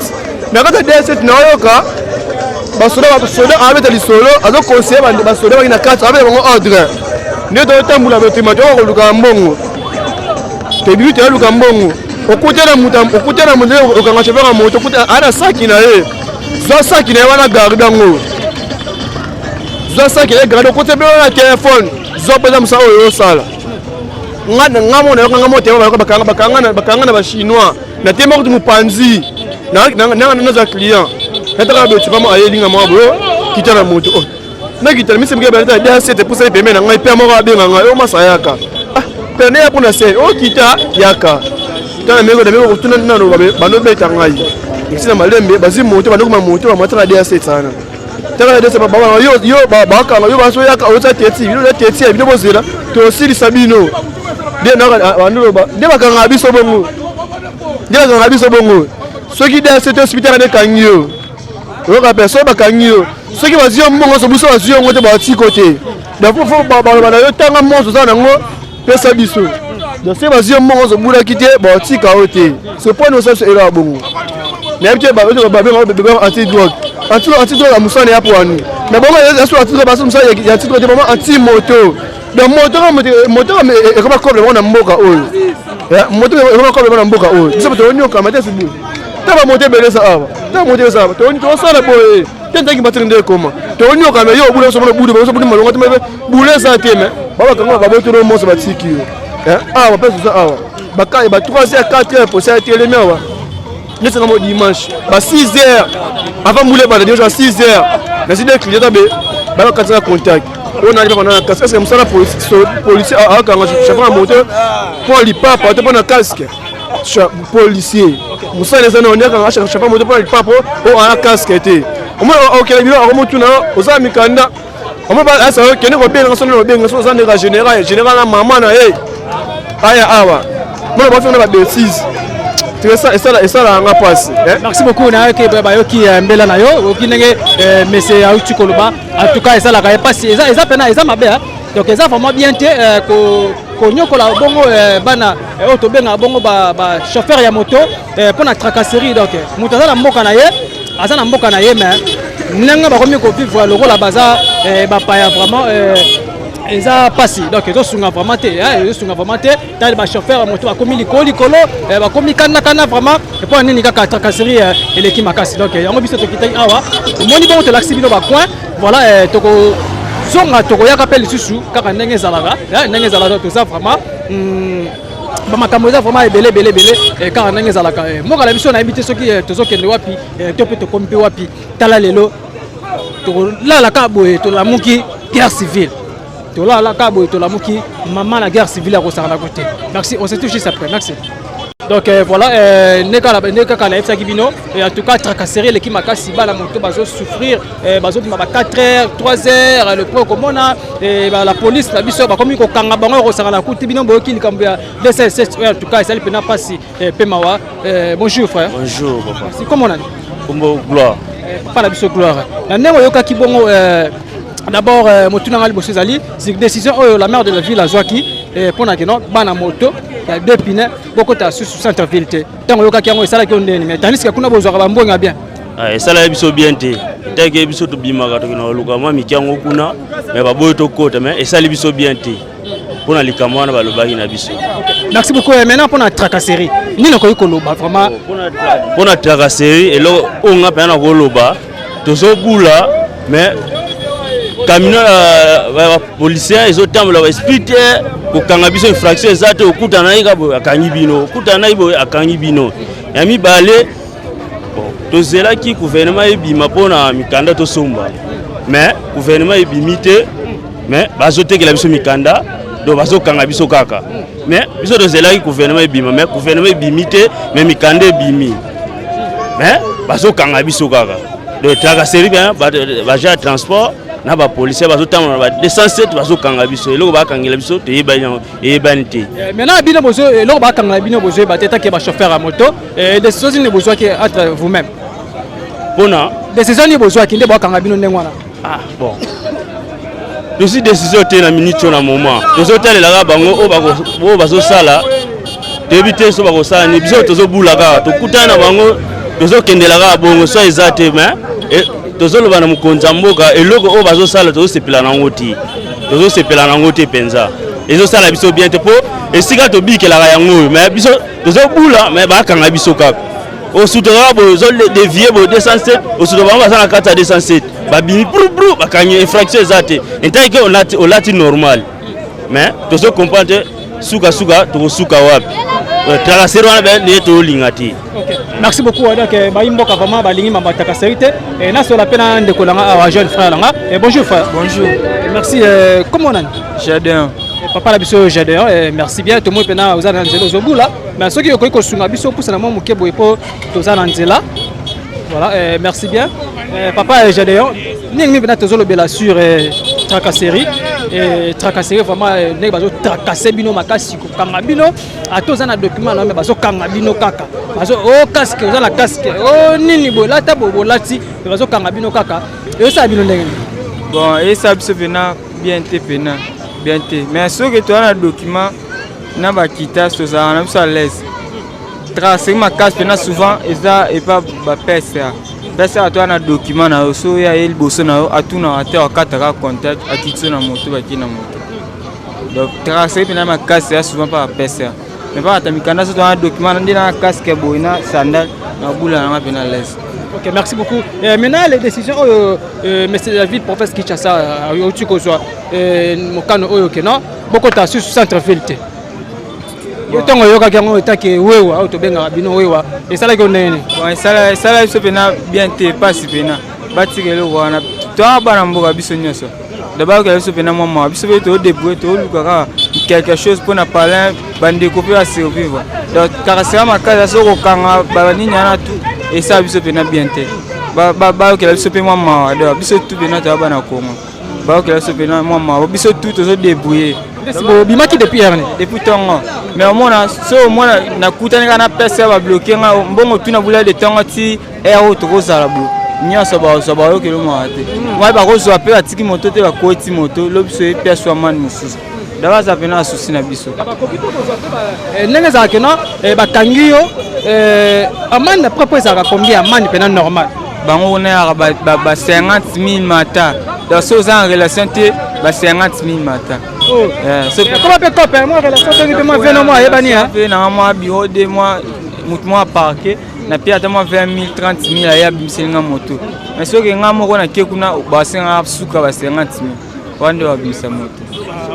Na kati ya DA7 naoyoka basoda, basoda abeta lisolo, azoconseiller basoda baki na kati, abeta bango ordre nde totambola botema, toyoka koluka mbongo, tobimi toyaluka mbongo. Okutana moto, okutana moto, okanga chauffeur ya moto, okuta aa na saki na ye, zwa saki na ye wana, garde yango, zwa saki na ye, garde. Okuta mpe wana telefone, zwa mpenza mosala oyo osala. Nga mona yoka nga motema, bakanga na bachinois na tema kutu mopanzi nazwa client, nataka betikamo ayelinga mwa boyo, kita na moto nakita na misi moke baleta da7 epusani pembeni na ngai mpe moko abenga ngai oyo masa yaka pene ya mpona se okita yaka tala meko na meko kotuna nano bandobeta ngai ekisi na malembe, bazwi moto, bandokoma moto, bamata na da7 wana. Tala na da7 babanga yo, bakanga yo, bazoyaka oza teti bino, oza teti ya bino, bozela tosilisa bino. Nde bandoloba, nde bakangaka biso bongo, nde bakangaka biso bongo. Soki da7 hospital nde ekangi yo, oyoka mpe soki bakangi yo, soki bazwi yo mbongo so biso bazwi yango te, batiko te. Donc fo baloba na yo, tanga monso oza nango, pesa biso. Donc soki bazwi yo mbongo ozobulaki te, batika yo te. So mponi osala biso eloko ya bongo? Nayebi te. Babenga anti drogue, anti drogue ya mosala ya poani mais bongo yaso anti drogue, baso mosala ya anti drogue te, bango anti moto. Donc moto, moto ekoma koble bango na mboka oyo, moto ekoma koble bango na mboka oyo. Biso toonyokama te, sibu ta bamoto ebele eza awa, ta moto eza awa, tosala boye te, ntangi batiri nde ekoma tonyokama. Yo obula biso mona bude biso budi malonga te, bule eza te, me babakanga babotolo moso, batiki yo awa mpe toza awa ba 3 heures, 4 heures posa ya telemi awa. Neti nga mo dimanche ba 6 heures avant mbula ebanda, dimanche ba 6 heures nasi de client tabe babakatisaka contact oyo nali papa na casque. Est-ce mosala policier akanga chauffeur ya moto mpo lipapa to mpo na casque? Policier mosala eza na akanga chauffeur moto mpo na lipapa oyo ana casque te. Omona okele bino akomotuna oza mikanda, omo kende kobenga so nde obenga so oza ndeka général, général na mama na ye aya awa mona bafanga na babêtises, esalaka nga mpasi. Merci beaucoup. Nayoki bayoki mbela na yo, oyoki ndenge monsieur auti koloba. En tout cas esalaka ye mpasi, eza pena eza mabe. Donc eza vraiment bien te konyokola bongo bana oyo tobengaka bongo bachauffeur ya moto mpo na tracasserie. Donc moto aza na mboka na ye, aza na mboka na ye, mais ndenge bakomi kovivre lokola baza bapaya, vraiment eza mpasi. Donc ezosunga vraiment te, ezosunga vraiment te. Tali bachauffeur ya moto bakomi likolo likolo, bakomi kandakanda vraiment. Mpo nini? Kaka tracasserie eleki makasi. Donc yango biso tokitaki awa, omoni bongo tolakisi bino bacoin. Voilà, tokozonga, tokoyaka mpe lisusu kaka ndenge ezalaka, ndenge ezalaka. Toza vraiment bamakambo eza vraiment ebele ebele ebele, kaka ndenge ezalaka mboka na biso. Nayebi te soki tozokende wapi to mpe tokomi mpe wapi. Tala lelo tolala kaka boye, tolamuki guerre civile, tolala kaka boye, tolamuki mama na guerre civile ya kosangana te. Merci, on se touche juste après. Merci. Donc voilà, nde kaka nayebisaki bino. En tout cas, tracasserie eleki makasi, bana moto bazosouffrir, bazobima ba 4 heures, 3 heures le point komona la police na biso bakomi kokanga bango, kosangana kuti bino boyoki likambo ya 207. En tout cas, ezali mpena mpasi mpe mawa. Bonjour frère. Bonjour papa. Merci. Comment nani? Kombo Gloire. Papa na biso Gloire, na ndenge oyokaki bongo, d'abord motuna nga liboso ezali décision oyo la maire de la ville azwaki mpona keno bana moto ya deux pneus bokota susu centre ville te. Ntango oyokaki yango, esalaki yo ndeni? Mais tandis que kuna bozwaka bambongo ya bien. Esalaki biso bien te, etaki biso tobimaka, tokende koluka mwa mike yango kuna, mais baboyi tokota. Mais esali biso bien te mpona likambo wana balobaki na biso. Merci beaucoup. Maintenant, mpona tracasserie, nini okoki koloba vraiment? Mpona tracasserie, eloko oyo nga mpena na koloba, tozobula, mais camion ya bapolicier ezotambola, baesprit te kokanga biso. Infraction eza te. Okutana na ye ka boye, akangi bino. Okutana na ye boye, akangi bino. Ya mibale, bon, tozelaki gouvernement ebima mpona mikanda tosomba, mais gouvernement ebimi te, mais bazotekela biso mikanda. Donc bazokanga biso kaka. Mais biso tozelaki gouvernement ebima, mais gouvernement ebimi te, mais mikanda ebimi, mais bazokanga biso kaka. Donc tracasserie bien, baagent ya transport na bapolicier bazotambola na ba 207, bazokanga biso. Eloko bakangela biso, toyebani yango, eyebani te. Maintenant, bino bozo, eloko bakangela bino bozoyeba te. Taki bachauffeur ya moto, décision nini bozwaki entre vous-même? Mpona décision nini bozwaki nde bakanga bino ndenge wana? Ah bon, tozwi décision te na minute oyo. Na moment tozotalelaka bango oyo bazosala, toyebi te so bakosala nini. Biso tozobula kaka, tokutana na bango, tozokendela kaka bongo. So eza te, mais tozoloba na mokonzi ya mboka, eloko oyo bazosala, tozosepela nango te, tozosepela nango te mpenza. Ezosala biso bien te, mpo esika tobikelaka yango oyo, mais biso tozobula, mais bakanga biso kaka. Osutaka boye, ozodévier boye 207, osuta bango baza na kati ya 207, babimi brubru, bakangi. Infraction eza te, entaki olati, olati normal. Mais tozo comprendre te, sukasuka tokosuka wapi? Tracasserie wana nde tolinga te. Merci beaucoup. Donc bayi mboka vraiment balingi mambo ya tracasserie te. Nasola mpe na ndeko nanga awa, jeune frère nanga. Bonjour frère. Bonjour. Merci. Comment nani? Jadin. Papa na biso Jadin, merci bien. Tomoi mpena oza na nzela, ozobula, mais soki okoki kosunga biso, opusana mwa moke boye mpo toza na nzela. Voilà, merci bien. Papa Jadéon, ndenge mpena tozolobela sur tracasserie, tracasserie vraiment, ndenge bazotracasser bino makasi, kokanga bino ata oza na document na, mais bazokanga bino kaka. Bazo o casque, oza na casque o nini boye, lata boye, bolati, mais bazokanga bino kaka. Ezosala bino ndenge nini? Bon, eyesala biso mpena bien te, mpena bien te. Mais soki toza na document na bakita, tozalaka na biso à l'aise. Tracasserie makasi mpena souvent eza epa bapesa pesa. Toza na document na yo, so oyo aye liboso na yo, atunaka te, akataka contact, akiti so na moto, baki na moto. Donc tracasserie mpena makasi eza souvent mpa bapesa, mais mpa ata mikanda. So toza na document nde na casque boye na sandale, na bula nanga mpena à l'aise. Ok, merci beaucoup. Maintenant, les décisions, monsieur la ville, professeur Kinshasa, auti kozwa mokano oyo ke non, bokota susu centre ville te. Yo, ntango oyokaki yango, etake wewa oyo tobengaka bino wewa, esalaki yo ndenge nini? Bon, esala biso mpena bien te, mpasi mpena. Batika eloko wana. Toa bana mboka, biso nyonso dabakela biso mpena mwa mawa. Biso mpe todébrouiller, toluka kaka quelque chose mpona palin, bandeko mpe basurvivre. Donc tracasserie makasi, soki kokanga banini wana tu, esala biso mpena bien te. Bayokela biso mpe mwa mawa. Donc biso tu mpena toya bana Kongo, bayokela biso mpena mwa mawa. Biso tu tozodébrouiller. Bobimaki depuis heure nini? Depuis ntongo. Mais omona, so omona nakutani kaka na pese, babloquer nga mbongo tu na bula de ntongo ti heure oyo tokozala bo nyonso. Bazwa, bayokela mawa te. Ngai bakozwa mpe batiki moto te, bakoti moto lobi, so epiaso amani mosusu da, baza mpena na susi na biso. Ndenge ezalaka no, bakangi yo, amende propre ezalaka combien, amende mpena normal? Bango kuna yaka ba 50 000 mata. Donc so oza en relation te, ba 50 000 mata. Koma mpe cope mwa relation tongi mpe mwa veno mwa ayebani. Mpe nanga mwa bureau de mwa motu mwa parquet na pia ata mwa 20 000, 30 000, aye abimiseli nga moto. Mais soki nga moko nake kuna, basengaka suka ba 50 000 wana nde babimisa moto.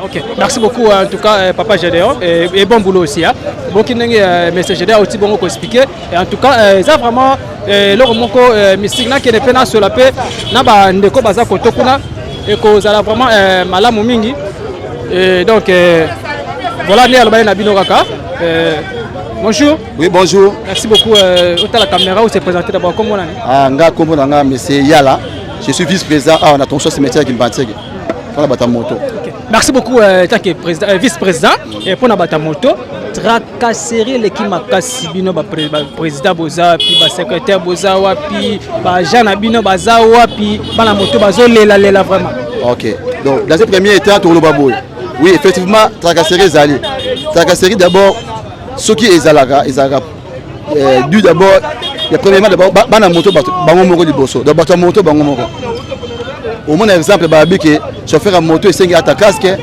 Ok, merci beaucoup en tout cas, papa Gédéon, et bon boulot aussi. Hein. Boki ndenge monsieur Gédéon aussi bongo ko expliquer. Et en tout cas, ça vraiment eloko moko mystique na kene pe na sola pe na ba ndeko baza koto kuna et kozala vraiment malamu mingi. Et donc voilà, nde alobaki na bino kaka. Bonjour. Oui, bonjour. Merci beaucoup. Ota la caméra ou se présenter d'abord comment on a Ah, nga kombo na nga monsieur Yala. Je suis vice-président à na tronçon cimetière Kimbanseke. Pour la bata moto. Okay. Merci beaucoup tant que président vice-président et pour la bata moto. Tracasserie eleki makasi bino ba président boza wapi ba secrétaire boza wapi ba agent na bino baza wapi bana moto bazolela lela vraiment. OK. Donc dans ce premier état tokoloba boye. Oui, effectivement tracasserie ezali. Tracasserie d'abord soki ezalaka ezalaka du d'abord ya premièrement d'abord bana moto bato bango moko liboso donc bato ya moto bango moko omona exemple bayabi ke chauffeur ya moto esengi ata casque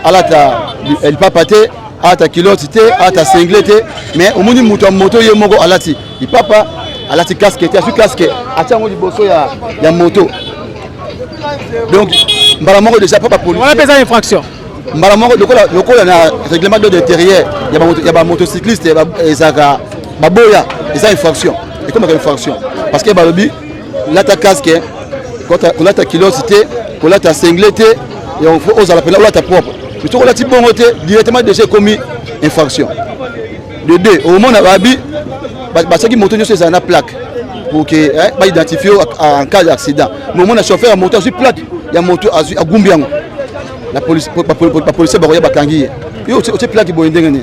alata lipapa te alata culotte te alata singlet te mais omoni moto ya moto ye moko alati lipapa alati casque te azwi casque atia yango liboso ya, ya moto donc mbala moko déjà pa bapolice wana mpe eza infraction mbala moko lokola, lokola na règlement d'ordre intérieur ya bamotocycliste ezalaka baboya eza infraction ekomaka infraction parce que balobi lata casque kolata culotte te kolata singlet te faut ozala mpena olata propre mais soki olati bongo te directement déjà ekomi infraction de deux omona babi batiaki moto nyonso ezala na plaque pour que baidentifie en cas d'accident mais omona chauffeur ya moto azwi plaque ya moto azwi agumbi yango la police bapolisier bakoya bakangi ye yo otie plaque boye ndenge nini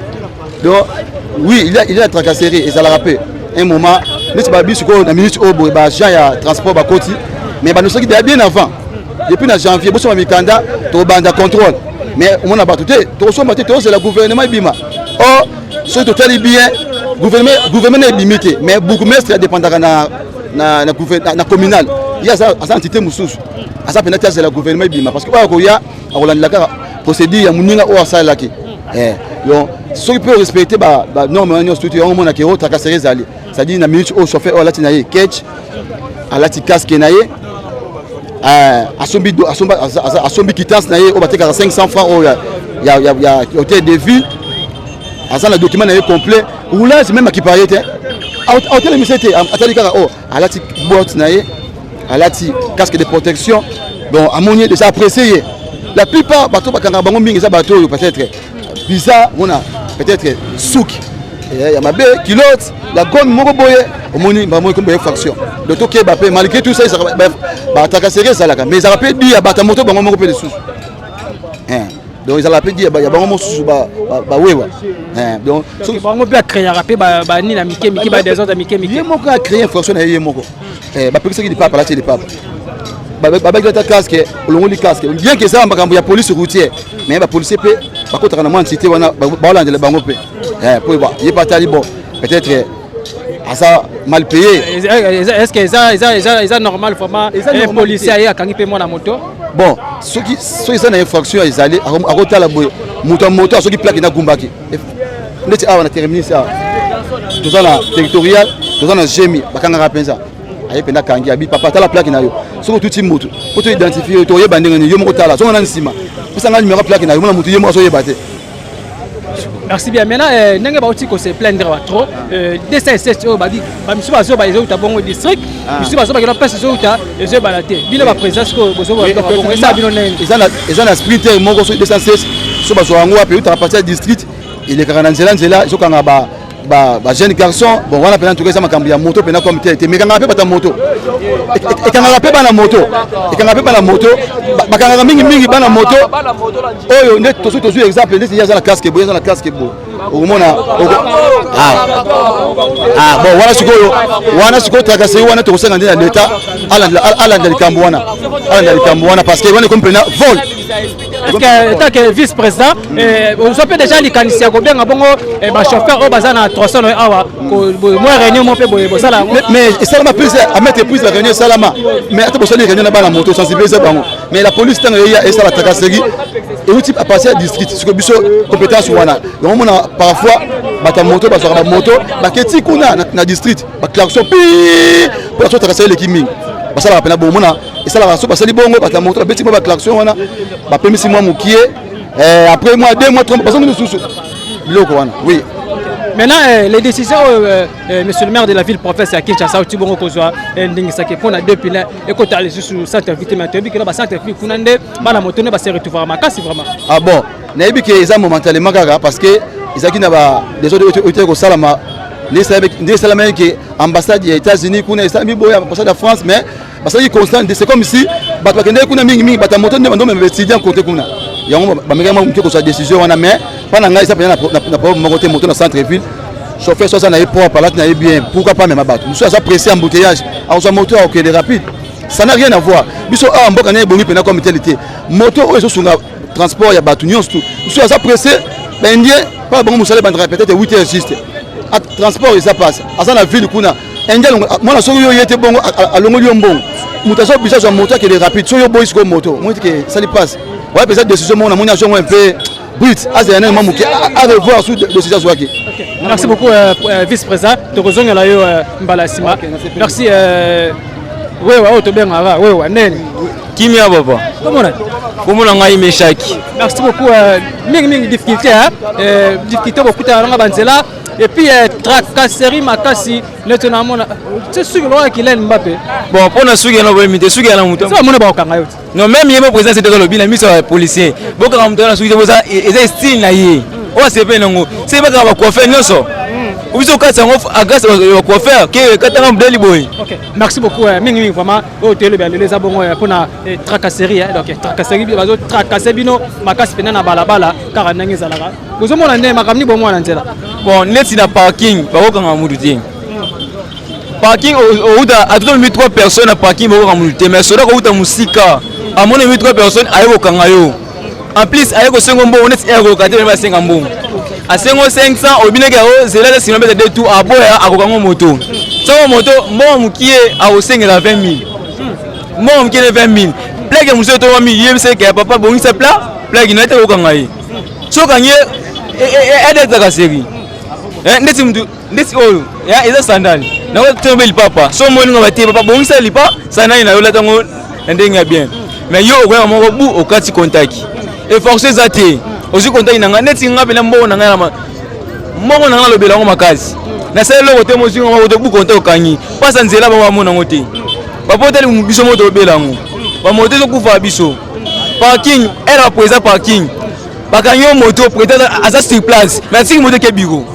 donc oui il y a la tracasserie ezalaka mpe un moment neti babi sikoyo na minute oyo boye baagent ya transport bakoti mais banosaki deya bien avant depuis na janvier bosomba mikanda tokobanda contrôle mais omona bato te tokosomba te tozela gouvernement ebima or soki totali bien gouvernement na ebimi te mais bourgmestre adépendaka na, na, na, na, na communal ye aza entité mosusu aza mpena te azela gouvernement ebima parce que oyo akoya akolandela kaka procédure ya moninga oyo asalelaki donc soki mpe orespecte banorme wana nyonso tuti yango omonaka ero tracasserie ezali c'est-à-dire na minute oyo chauffeur oyo alati na ye ketch alati casque na ye asombi quittance na ye oyo batekaka 500 francs oyo ya hôtel de ville aza na document na ye complet roulage même akipaka ye te aotelemisa te atali kaka oyo alati botte na ye alati casque de protection donc amoni ye déjà apprécié ye la plupart bato bakangaka bango mingi eza bato oyo peut-être bizarre mona peut-être suki ya mabe culotte la gomme moko boye omoni bamoni kombo infraction donc tokeba mpe malgré tout ça batracasserie ezalaka mais ezalaka mpe di ya bato ya moto bango moko mpe lisusu donc ezalaka mpe di ya bango mosusu bawewa donc bango mpe acréaka mpe banini ya mike mike badésordre ya mike mike ye moko acréé infraction na ye ye moko bapekisaki lipapa alati lipapa babaki ata casque olongoli casque bien que eza makambo ya police routière mais bapolicier mpe bakotaka na mwa entité wana baolandela bango mpe po ye mpe atali bon peut-être aza mal payé. Est-ce que eza normal vraiment un policier aye akangi mpe mwana moto? Bon, soki soki eza na infraction ezali akotala boye moto ya moto asoki plaque nagumbaki neti awa na terminus awa toza na territorial toza na gemi bakangaka mpenza aye mpenza akangi abi papa tala plaque na yo soki otuti motu po to identifie yo toyeba ndenge nini yo moko tala zonga na nsima pesa nga numero plaque na yo mona motu ye moko azoyeba te. Merci bien. Maintenant, ndenge bauti ko se plaindre ba trop 207 oyo babi bamisusu bazoba ezouta bongo district misusu bazoba kena place ezouta ezoyebana te bino baprésident sikoyo bozoba bongo eza bino ndenge eza na sprinter moko soki 207 so bazwa yango wapi eutaka partir ya district elekaka na nzela nzela ezokanga ba ba jeune garçon bon wana mpena ntuka eza makambo ya moto mpena comme tel te mais ekangaka mpe bato ya moto ekangaka mpe bana moto ekangaka mpe bana moto bakangaka mingimingi bana moto oyo nde tosoki tozwi exemple ndeti ye aza na casque boye aza na casque boye okomona bon wana sikoyo wana sikoyo tracasserie wana tokosenga nde na leta alanda likambo wana alanda likambo wana parce que wana ekomi mpena vol. Est-ce que tant que vice-président ozwa mpe déjà likanisi ya kobenga bongo bachauffeur oyo baza na tronçon oyo awa mwa réunion mo mpe boye bosala yango? Mais esalama plus à mettre prise la réunion esalama mais ata bosali réunion na bana moto sensibiliser bango mais la police ntango eya esala tracasserie euti à partir ya district sikoyo biso compétence wana yango omona parfois bato ya moto bazwaka bamoto baketi kuna na district baklaxon pi mpo na tracasserie eleki mingi basalaka mpena bomona esalaka so basali bongo bato ya moto babeti mwa baklaxon wana bapemisi mwa mokie après mwa 2 mois 3 bazongi lisusu biloko wana oui. Maintenant, les décisions, monsieur le maire de la ville province ya Kinshasa oti bongo kozwa ndingisaki mpona deux pneus ekota lisusu centre ville te mais toyebi kena bacentre ville kuna nde bana moto nde base retrouvaka makasi vraiment. Ah bon, nayebi ke eza momentanément kaka parce que Ezalaki na ba desordre oyo etaki kosalama nde esalamaki ke ambassade ya États-Unis kuna esalami boye, ambassade ya France, mais basalaki constant. C'est comme si bato bakendaki kuna mingimingi, bato ya moto nde bandomema baétudiant kote kuna. Yango bamekaki mwa moke kozwa décision wana, mais mpa na ngai eza mpenza na problème moko te. Moto na centre ville, chauffeur so aza na ye propre, alati na ye bien, pourquoi pas mema bato? Mosusu aza pressé, embouteillage, akozwa moto, akokende rapide, ça n'a rien à voir. Biso awa mboka na ebongi mpenza comme tel te. Moto oyo ezosunga transport ya bato nyonso tu. Mosusu aza pressé, baindien mpa bango mosala ebandaka peut-être 8 heures juste, transport eza passe, aza na ville kuna, indien mwana soki yo ye te bongo alongoli yo mbongo. Moto aza obligé azwa moto, akende rapide. Soki yo boyi sikoyo moto omoni teke esali passe waya mpenza. Décision moko namoni azwa yango un peu brut, azala nani mwa moke, à revoir su décision azwaki. Merci beaucoup, vice-président. Tokozongela yo mbala nsima. Merci. Wewa oyo tobengaka wewa neni? Kimia papa. Komona? Komona ngai Meshaki. Merci beaucoup. Mingi mingi difficulté, hein? Difficulté kokutana nanga banzela et puis tracasserie makasi neti namona ti suki lokola Kylian Mbappé. Bon, mpona suki yana boyemi te, suki yana moto so amona bakokanga yo te. Non, même ye mo président sete alobi na miso ya policier, bokanga moto wana suki te, boza eza style na ye oyo asepeli nango. Se bakanga bacoiffeur nyonso, biso okatisa yango agresse bacoiffeur ke katanga modeli boye. Ok, merci beaucoup. Mingi mingi vraiment oyo toyelobi ya lelo eza bongo mpona tracasserie, donc tracasserie, bazotracase bino makasi mpena na balabala kaka ndenge ezalaka. Bozomona nde makambo nini bomona na nzela? Bon, neti na parking bakokanga mutu te. Parking outa atuta memi 3 personnes na parking, bakokanga mutu te. Mais soda kouta mosika, amoni memi 3 personnes, aye kokanga yo. En plus aye kosenga mbongo neti aye kokoka te, basenga mbongo, asengo 500, obinaki yango zela te, nsima beta de tout aboya, akokango moto. Soko moto mbongo mokie, akosengela 20 000, mbongo mokie ne 20 000. Plaque mosusu etongami, yebisa eke ya papa bongisa plaque na ye te, kokanga ye. Soki okangi ye, ede tracasserie ndeti mutu ndeti oyo eza sandale nango te, lipapa. So omoni nga batie papa bongisa lipa sandale na yo, lata yango na ndenge ya bien. Mais yo okoyaka moko bu okati contact, eforce eza te, ozwi contact na ngai neti nga mpena mbongo na ngai na mbongo na ngai nalobela yango makasi, nasali eloko te, mozwi nga moko te bu contact okangi mpasa nzela, bango bamona yango te, bapotali biso moto obela yango, bamoto ezokufa biso. Parking ere bapo parking, bakangi yo moto, président aza sur place, mais atiki moto eke bureau.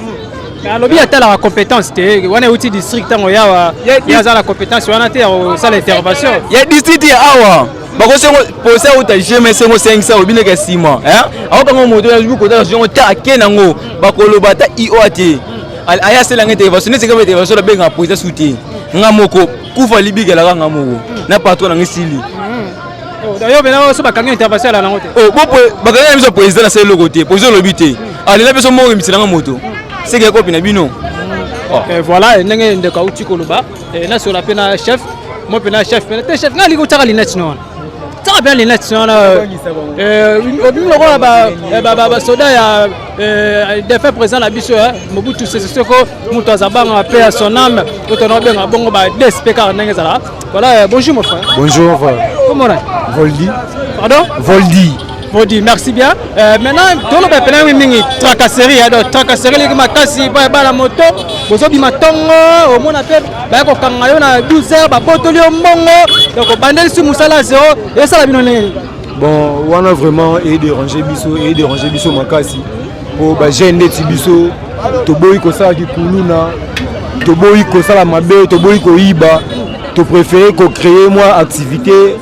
Alobi atalaka compétence te wana euti district, ntango yawa ye aza na compétence wana te ya kosala intervention. Ya district ya awa bakosengo polisi auta gm sengo 500, obineka nsima akokanga moto kota yango te, ake nango bakoloba ata ioa te, aya asalanga intervention neti kaka intervention nabengaka président su te, nga moko kufa libikelaka nga moko na patron nanga esili. Yo mpena so bakangi intervention ala nango te. Bakangi na biso président nasali eloko te, président olobi te, alela biso moko emisilanga moto seke ekopi na bino. Voilà ndenge ndeko auti koloba. Nasola mpe na chef mo mpe na chef pene te. Chef, nga alingi otiaka lunette no wana, tiaka mpe lunette no wana, obimi lokola basoda ya défunt président na biso Mobutu Sese Seko, moto aza banga mpe ya son âme, oyo tona obenga bongo ba dsp kaka ndenge ezala. Voilà, bonjour mon frère. Bonjour. Comment on Voldi. Pardon? Voldi. Voldi, merci bien. Maintenant, toloba pena mingi tracasserie, donc tracasserie eleki makasi bana moto bozobima ntongo, omona mpe baya kokanga yo na 12 heures, babotoli yo mbongo, donc obandeli si mosala zéro. Esala bino ndenge? Bon, wana vraiment edérange biso, edérange biso makasi, po bajeune ndeti biso toboyi kosala kikuluna, toboyi kosala mabe, toboyi koyiba, topréféré kocréer mwa activité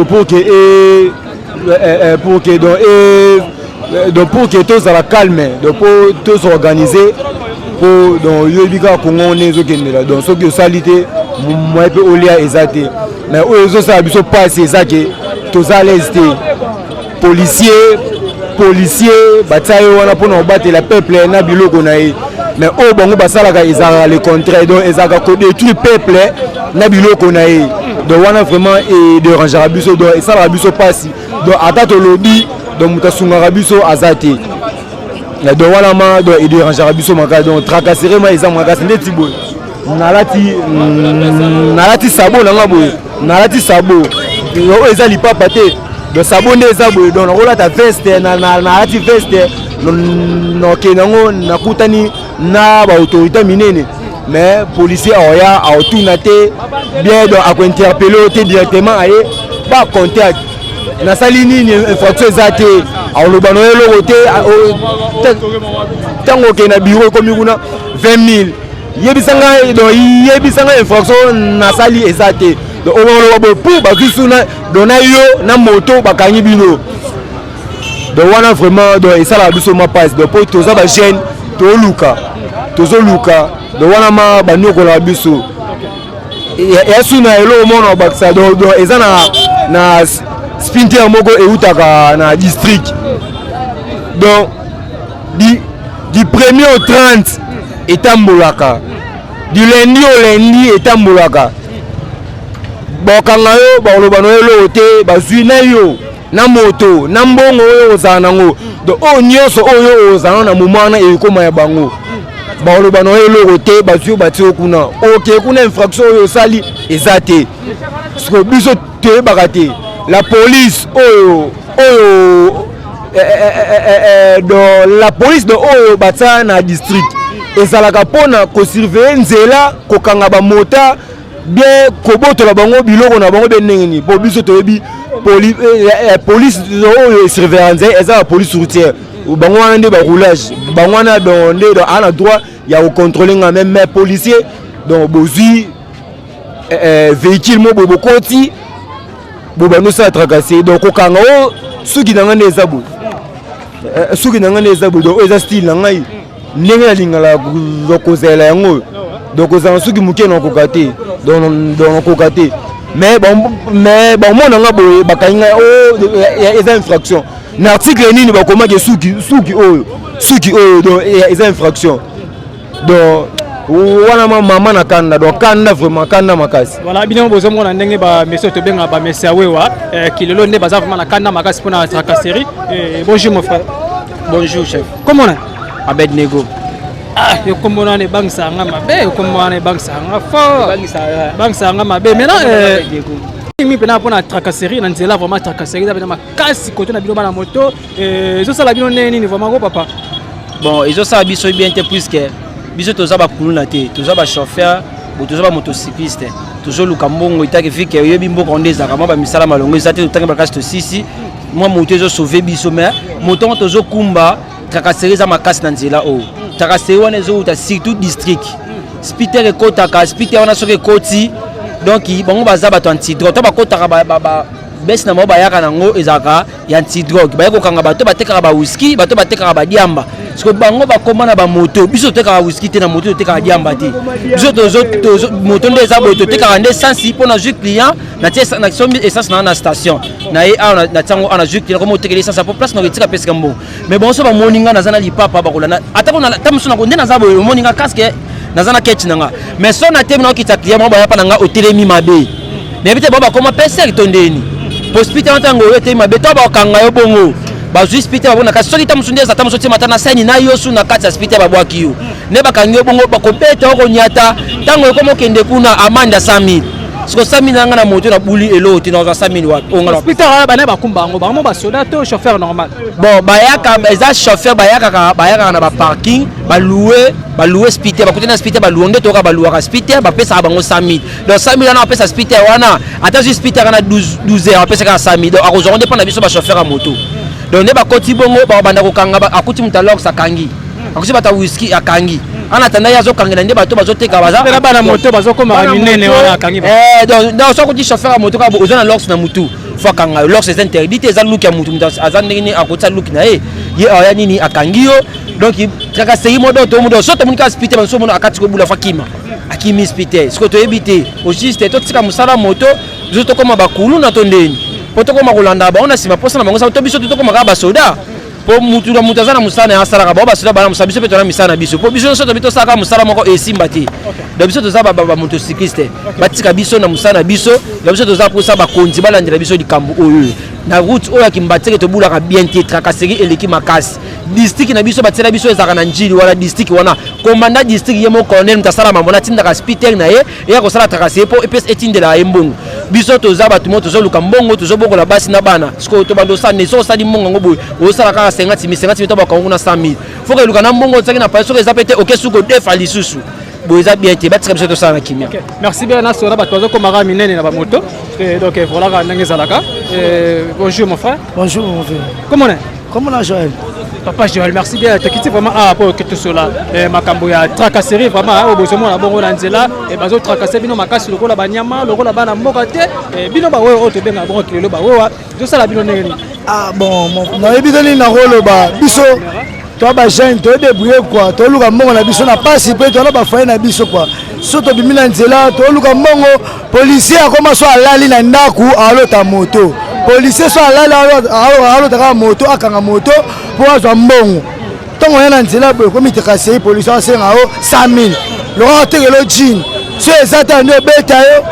pour que donc et donc pour que tozala calme, donc po tozorganiser, po donc yoyebi kaka Kongo nde ezokendela. Donc soki osali te, moyen mpe olia eza te. Mais oyo ezosala biso mpasi eza ke toza à l'aise te. Policier batia ye wana mpona kobatela peuple na biloko na ye, mais oyo bango basalaka ezalaka le contraire, donc ezalaka kodétruire peuple na biloko na ye. Donc wana vraiment edérangeaka biso, donc esalaka biso mpasi. Donc ata tolobi, donc moto asungaka biso aza te. Donc wana ma donc edérangeaka biso makasi. Donc tracasserie ma eza makasi. Ndeti boye nalati sabot nanga boye, nalati sabot oyo eza lipapa te, donc sabot nde eza boye. Donc nakolata veste, nalati veste, nokende yango, nakutani na baautorité minene, mais policier aoya aotuna te bien, donc akointerpele yo te directement, aye bacontact nasali nini, infraction eza te, aloba na yo eloko te. Ntango okende na bureau, ekomi kuna 20 000. Yebisa ngai, donc yebisa ngai, infraction nasali eza te. Donc okoloba boye pour bazwi suna, donc na yo na moto bakangi bino. Donc wana vraiment, donc esalaka biso ma pasi, donc mpo toza bajeune, toluka, tozoluka. Donc wana ma banyokolaka biso eyasu na eloko moko na bakisa. Donc eza na sprinter moko eutaka na district, donc du premier au 30 etambolaka, du lundi au lundi etambolaka. Bakanga yo, bakoloba na yo eloko te, bazwi na yo na moto na mbongo oyo ozala nango. Donc oyo nyonso oyo ozala na moment wana ekóma ya bango. Bakoloba na yo eloko te, bazwi yo, batie yo kuna. Oke kuna, infraction oyo osali eza te. Siko biso toyebaka te la police oyo do la police do oyo batia na district ezalaka mpona kosurveiller nzela, kokanga bamota bien, kobotola bango biloko na bango be ndenge nini. Po biso toyebi police oyo esurveiller nzela eza la police routière. Bango wana nde baroulage, bango wana donc nde aa na droit ya kocontrôler nga. Mais policier, donc bozwi véhicule mo boye, bokoti, bobandi osala tracasserie, donc kokanga o suki na ngai nde eza boye, suki na ngai nde eza boye. Donc oyo eza style na ngai, ndenge nalingala kozela yango. Donc kozala suki moke nakoka te, donc nakoka te. Mais bamona nga boye, bakangi ngai, o eza infraction na article nini? Bakomaki suki, suki oyo, suki oyo, donc eza infraction. Donc wana ma mama na kanda, donc kanda, vraiment kanda makasi. Voilà, bino bozomona ndenge bamesi oyo tobengaka bamesi ya wewa kilelo nde baza vraiment na kanda makasi mpona tracasserie. Bonjour mon frère. Bonjour chef. Comment? Abednego. Ah, yo kombo wana ebangisa nga mabe, yo kombo wana ebangisa nga fort, ebangisa nga mabe. Maintenant, mingi mpena mpona tracasserie na nzela, vraiment tracasserie eza mpena makasi kote na bino bana moto. Ezosala bino ndenge nini vraiment ko papa? Bon, ezosala biso bien te, puisque biso toza bakuluna te, toza bachauffeur bo, toza bamotocycliste, tozoluka mbongo. Etake fike oyebi mboka nde ezalaka, mwa bamisala malongo eza te. Totangi bakasi, tosisi mwa moto ezosauve biso, mais moto yango tozokumba. Tracasserie eza makasi na nzela oyo. Tracasserie wana ezowuta surtout district. Spiter ekotaka, spiter wana soki ekoti, donc bango baza bato antidrogue to bakotaka bese na bango, bayaka nango ezalaka ya antidrogue. Baye kokanga bato batekaka bawhisky, bato batekaka badiamba. Siko bango bakóma na bamoto, biso totekaka whisky te na moto, totekaka diamba te. Biso moto nde eza boye, totekaka nde essence. Mpo nazwi client, nasombi essence na na station na ye awa, natiango awa, nazwi client, komo otekela essence po place na etika pesika mbongo. Mais bango so bamoni nga naza na lipapa, bakolanda. Ata ta mosu nde naza boye, omoni nga casque, naza na keti na nga, mais so na temi naokita client moko, baya mpa na nga, otelemi mabe, nayebi te bao bakoma peser to ndeni po spite wana. Ntango oyo etemi mabe to bakanga yo bongo, bazwi spite babona. Kasi soki ta mosu nde eza ta mosu otiema ata na sani na yo su na kati ya spite, babwaki yo nde bakangi yo bongo, bakobeta yo, konyata. Ntango ekoma okende kuna, amande ya 100 000. Siko 100 000 nanga na moto nabuli eloko te, nazwa 100 000 wapi? Spite wana bana bakumba yango, bango basoda to chauffeur normal? Bon, bayaka, eza chauffeur, bayakaka na baparking, balouer spiter, bakuti na spiter, balouer nde toyoka balouaka spiter, bapesaka bango 100 000. Donc 100 000 wana bapesa spiter wana, ata zwi spiter wana 12 heures, apesaka 100 000. Donc akozwa nde mpo na biso bachauffeur ya moto. Donc nde bakoti bongo, bakobanda kokanga. Akuti moto alox, akangi. Akuti bato ya whisky, akangi. Ana tanda ye azokangela nde bato bazoteka. Baza bana moto bazokomaka minene wana, akangi. Donc soki akuti chauffeur ya moto kaka oza na lox na mutu, fo akanga yo. Lox eza interdit te, eza luki ya mutu. Mutu aza ndenge nini akotisa luki na ye? Ye aya nini, akangi yo. Donc tracasserie mo, donc tomo, donc so tomoni kaka spite, baso mona akati kobula, fo akima, akimi spite. Sikoyo toyebi te au juste totika mosala moto, biso tokóma bakuluna to ndeni mpo tokóma kolanda bango na nsima mposa na bango to biso tokóma kaka basoda? Mpo mutu na mutu aza na mosala na ye asalaka. Bango basoda bana mosala, biso mpe tona misala na biso, mpo biso nyonso tobi tosalaka mosala moko esimba te. Donc biso toza bamotocycliste, batika biso na mosala na biso. Donc biso toza mposa bakonzi balandela biso likambo oyo na route oyo ya Kimbanseke. Tobulaka bien te, tracasserie eleki makasi. District na biso batiela biso ezalaka na Njili wana. District wana, commandant district ye mo colonel moto asala mambo, natindaka spiter na ye eya kosala tracasserie mpo epesa etindela ye mbongo. Biso toza bato mo tozoluka mbongo, tozobokola basi na bana. Sikoyo tobanda osala ne? Soki osali mbongo yango boye, osala kaka 50 000, 50 000 to bakango kuna 100 000, faut keluka na mbongo otiaki na pale. Soki eza pe te, oke suki odefa lisusu boye, eza bien te. Batika biso tosala na kimia. Merci bien. Nasora bato bazokomaka minene na bamoto. Donc voilà kaka ndenge ezalaka. Bonjour mon frère. Bonjour mon frère. Comment on est? Kombo na Joël. Papa Joël, merci bien. Tokiti vraiment awa mpo tosola eh, makambo ya tracasserie vraiment oyo bozomona bongo na nzela eh, bazo tracasse bino makasi lokola banyama lokola bana mboka te eh, bino bawewa oyo tobengaka bongo kilelo bawewa tosala bino ndenge nini? Ah bon, nayebi te nini nakoloba biso toa bajeune todebrouille kua toluka mbongo na biso na mpasi mpe toa na bafoye na biso kua so tobimi na nzela toluka mbongo policier akoma so alali na ndako alota moto policier so alali alota kaka moto akanga moto mpo azwa mbongo ntango oya na nzela boye ekomi tekasei policier asenga yo 100 000 lokola atekelo jean so eza te andi obeta yo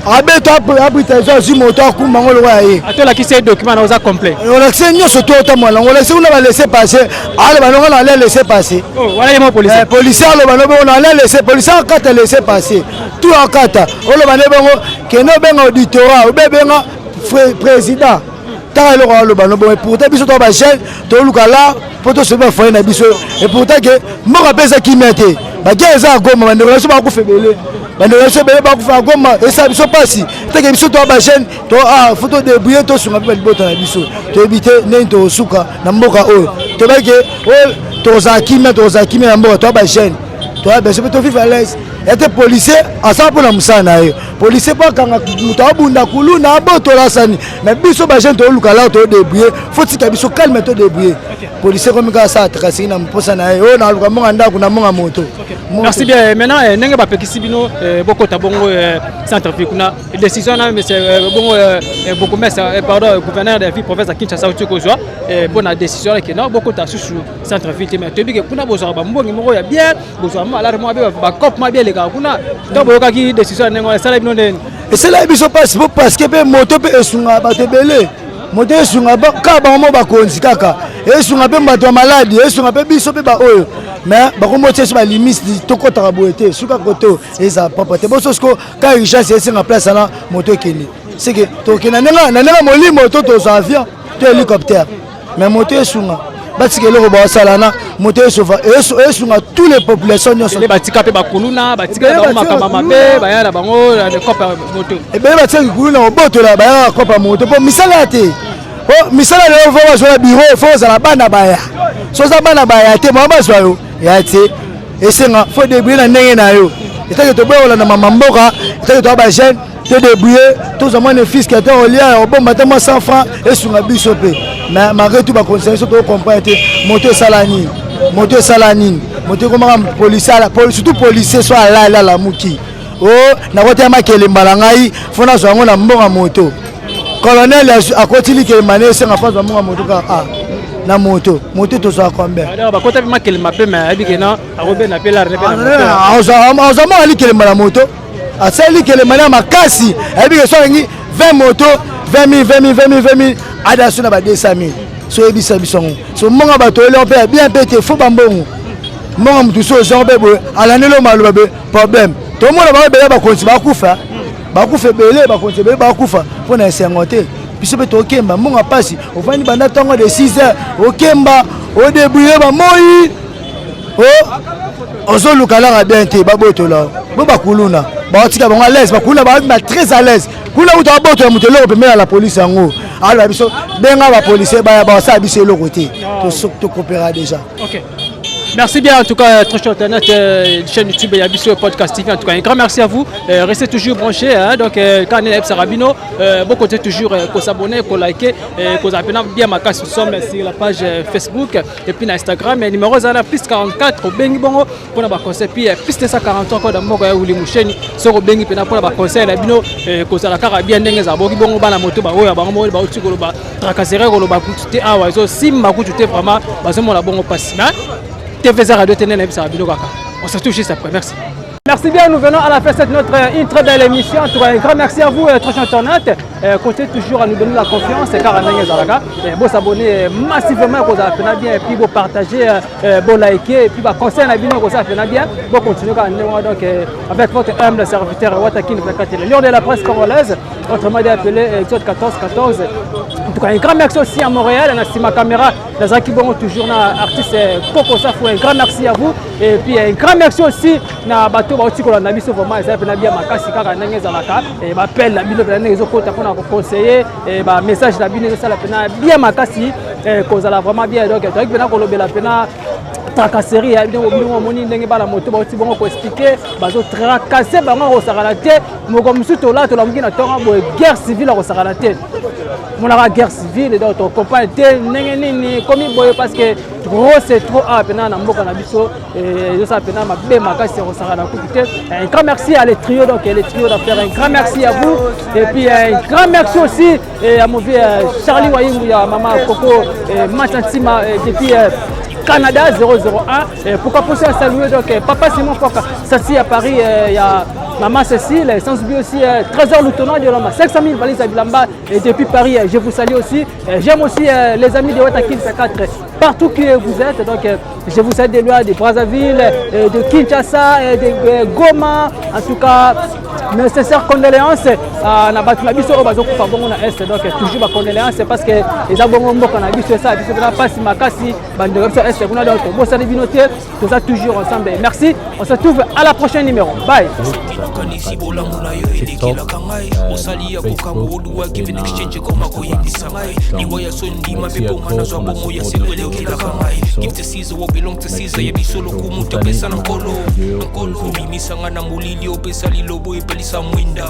abeta abrita ezo azwi moto akumba yango lokola ye ata olakisi ye document na oza complet olakisi ye nyonso to otambola nango olakisi kuna ba laisser passer aloba nonga na ale laisser passer oh, wana ye mo policier eh, policier aloba no bongo na ale laisser policier akata laisser passer tout akata oloba nde bongo kende obenga auditorat obe benga président taka eloko aloba no bongo pourtant biso to ba jeune toluka la mpo tosobi bafoye na biso et pourtant ke mboka mpe eza kimia te baguerre eza ya goma bandeko na biso bakufa ebele bandeko na biso ebele bakufa ya goma esala biso mpasi teke biso toa bajeune to ah, fo todebrouille tosunga mpe balibota na biso toyebi te ndenge tokosuka na mboka oyo toyebaki ke oyo tokozala kimia tokozala kimia na mboka toa bajeune toya biso mpe tovive à l'aise ya te policier asala mpo na mosala na ye policier mpo akanga moto abunda kuluna abotola sani mais biso bajeune tooluka lao todebrouille fo tika biso calme todebrouille policier komi kaka asala tracasserie na mposa na ye oyo naluka monga ndako na monga moto. Merci bien. Maintenant, eh, ndenge bapekisi bino eh, bokota bongo eh, centre ville kuna décision na monsieur bongo bourgmestre pardon gouverneur de la ville province ya Kinshasa auti kozwa mpo na décision wana ke non bokota susu centre ville te mais toyebi ke kuna bozwaka bambongi moko ya bien bozwaka mwa alare moko bien bacope mwa bien elekaka kuna to boyokaki décision ya ndenge wana esala bino ndenge esalaki biso mpasi mpo parceke mpe moto mpe esungaka bato ebele moto esunga kaka bango mo bakonzi kaka esunga mpe bato ya maladi esunga mpe biso mpe baoyo mais bakomotia biso balimiste tokɔtaka boye te suka koto eza propre te boso siko ka urgence esenga place wana moto ekende seke tokende na ndenge molimo to tozwa avion to hélicoptère mais moto esunga batika eloko baosala na moto esova esunga tous les populations nyonso batika mpe bakuluna batika bango makambo mabe baya na bango kopa moto ebele batikaki kuluna kobotola bayaka kopa moto mpo misala ya te po misala lelo fo bazwa na biro fo ozala bana baya so oza bana baya te mwa bazwa yo ya te esenga fo debrouille na ndenge na yo etake toboya kolanda mama mboka etake toya bajeune to debrouille tozwa mwa nefiske ata kolia ya kobomba ata mwa 100 franc esunga biso mpe mais malgré tout bakonzi na biso tocomprendre te moto esala nini moto esala nini moto ekomaka policier surtout policier so alali alamuki o oh, nakotya makelemba na ngai fo nazwa yango na mbonga moto colonel akoti likelemba na esenga fo azwa mbonga moto kaka ah, na moto moto tozwa combien bakota mpe makelemba mpe me ayebi kena akobenda mpe lare azwa mbonga likelemba na moto asali likelemba na makasi ayebi ke so alingi 20 moto 20 000 20 000 20 000 20 000 adaso na ba 200 000 so oyebisa biso yango so mbongo bato oyeli mpe ya bien mpe te fo bambongo mbongo motu so ozango mpe boye alandeli yo maloba be problème tomona bango ebele bakonzi bakufa bakufa ebele bakonzi ebele bakufa mpo na esengo te biso mpe tokemba mbongo ya mpasi ofandi banda ntongo de 6 heures okemba odebrouille bamoi ozoluka laka bien te babotola bo bakuluna baotika bango à l'aise bakuluna baobima très à l'aise kuna kuta babotola moto eloko pembeni ya la police yango aloba biso benga bapolisier baya basala biso eloko te tokopera déjà okay. Merci bien en tout cas, très cher internet, euh, chaîne YouTube et Yabiso Podcast TV. En tout cas, un grand merci à vous. Euh, restez toujours branchés. Hein, donc, euh, quand on est Sarabino, euh, bon côté toujours, euh, qu'on s'abonner, qu'on liker, euh, qu'on appelle bien ma casse. Nous sommes sur la page euh, Facebook et puis na Instagram. Et numéro zana plus 44 obengi bongo pour na ba conseil puis plus 243 encore dans moko ya Willy Musheni. Soko bengi pena pour na ba conseil na bino kozala kaka bien ndenge za boki bongo bana moto ba oyo bango moko ba uti koloba tracasserie koloba kutu te awa ezo simba kutu te vraiment bazomona bongo pasi mais TV za radio tene na bisa bino kaka. On se retrouve juste après. Merci. Merci bien, nous venons à la fin de notre une très belle émission. En tout cas, un grand merci à vous, très chers internautes. Continuez toujours à nous donner la confiance, car ndenge ezalaka. Bon s'abonner massivement, vous avez bien, et puis vous partager, vous liker, et puis bah, conseil na bino, vous avez bien. Bon continuez donc avec votre humble serviteur Watakin 24, le lion de la presse congolaise, autrement dit appelé Exode 14 14. En tout cas, un grand merci aussi à Montréal, à Sima Caméra, Nazaki Bongo, toujours na artiste Coco Safou, un grand merci à vous. Et puis un grand merci aussi na bato bauti kolanda biso vraiment eza mpena bia makasi kaka ndenge ezalaka bapele na bino mpena ndenge ezokota mpona koconseiller bamessage na bino ezosala mpena bien makasi kozala vraiment bien. Donc toyaki mpena kolobela mpena tracasserie ya bino. Bino omoni ndenge bana moto bauti bongo koexpliquer, bazotracasser bango akosakana te. Moko mosusu tola tolamuki na ntongo boye, guerre civile akosakana te, monaka guerre civile. Donc tocomprendre te ndenge nini komi boye, parce que trop c'est trop. Awa mpena na mboka na biso ezosala mpena mabe makasi ya kosakana kutu te. Un grand merci à les trio, donc les trio d'affaires, un grand merci à vous. Et puis un grand merci aussi à mon vieux Charlie Wayingu ya mama Coco Matantima depuis Canada 001. Et pourquoi pas aussi à saluer donc Papa Simon Foka, Sassi à Paris, il y a Maman Cécile, sans oublier aussi Trésor Loutonan de l'homme, 500 000 valises à Bilamba, et depuis Paris, je vous salue aussi. J'aime aussi les amis de Watakil 4, partout que vous êtes, donc je vous salue de loin, de Brazzaville, de Kinshasa, de Goma, en tout cas, mes sincères condoléances na bato na biso oyo bazokufa bongo na Est. Donc toujours bacondoléance, parce que eza bongo mboka na biso, esala biso mpena mpasi makasi, bandeko biso Est kuna. Donc tobosani bino te, toza toujours ensemble. Merci, on se retrouve à la prochaine numéro. Bye. Nakanisi bolamu na yo elekelaka ngai, osali ya kokamwa, oluwa given exchange ekoma koyebisa ngai liwa ya soni, ndima mpe mponga nazwa bomo ya seko elekelaka ngai. Give to Caesar what belong to Caesar, ya biso lokumu topesa na Nkolo. Nkolo obimisanga na molili, opesa lilobo, epelisa mwinda.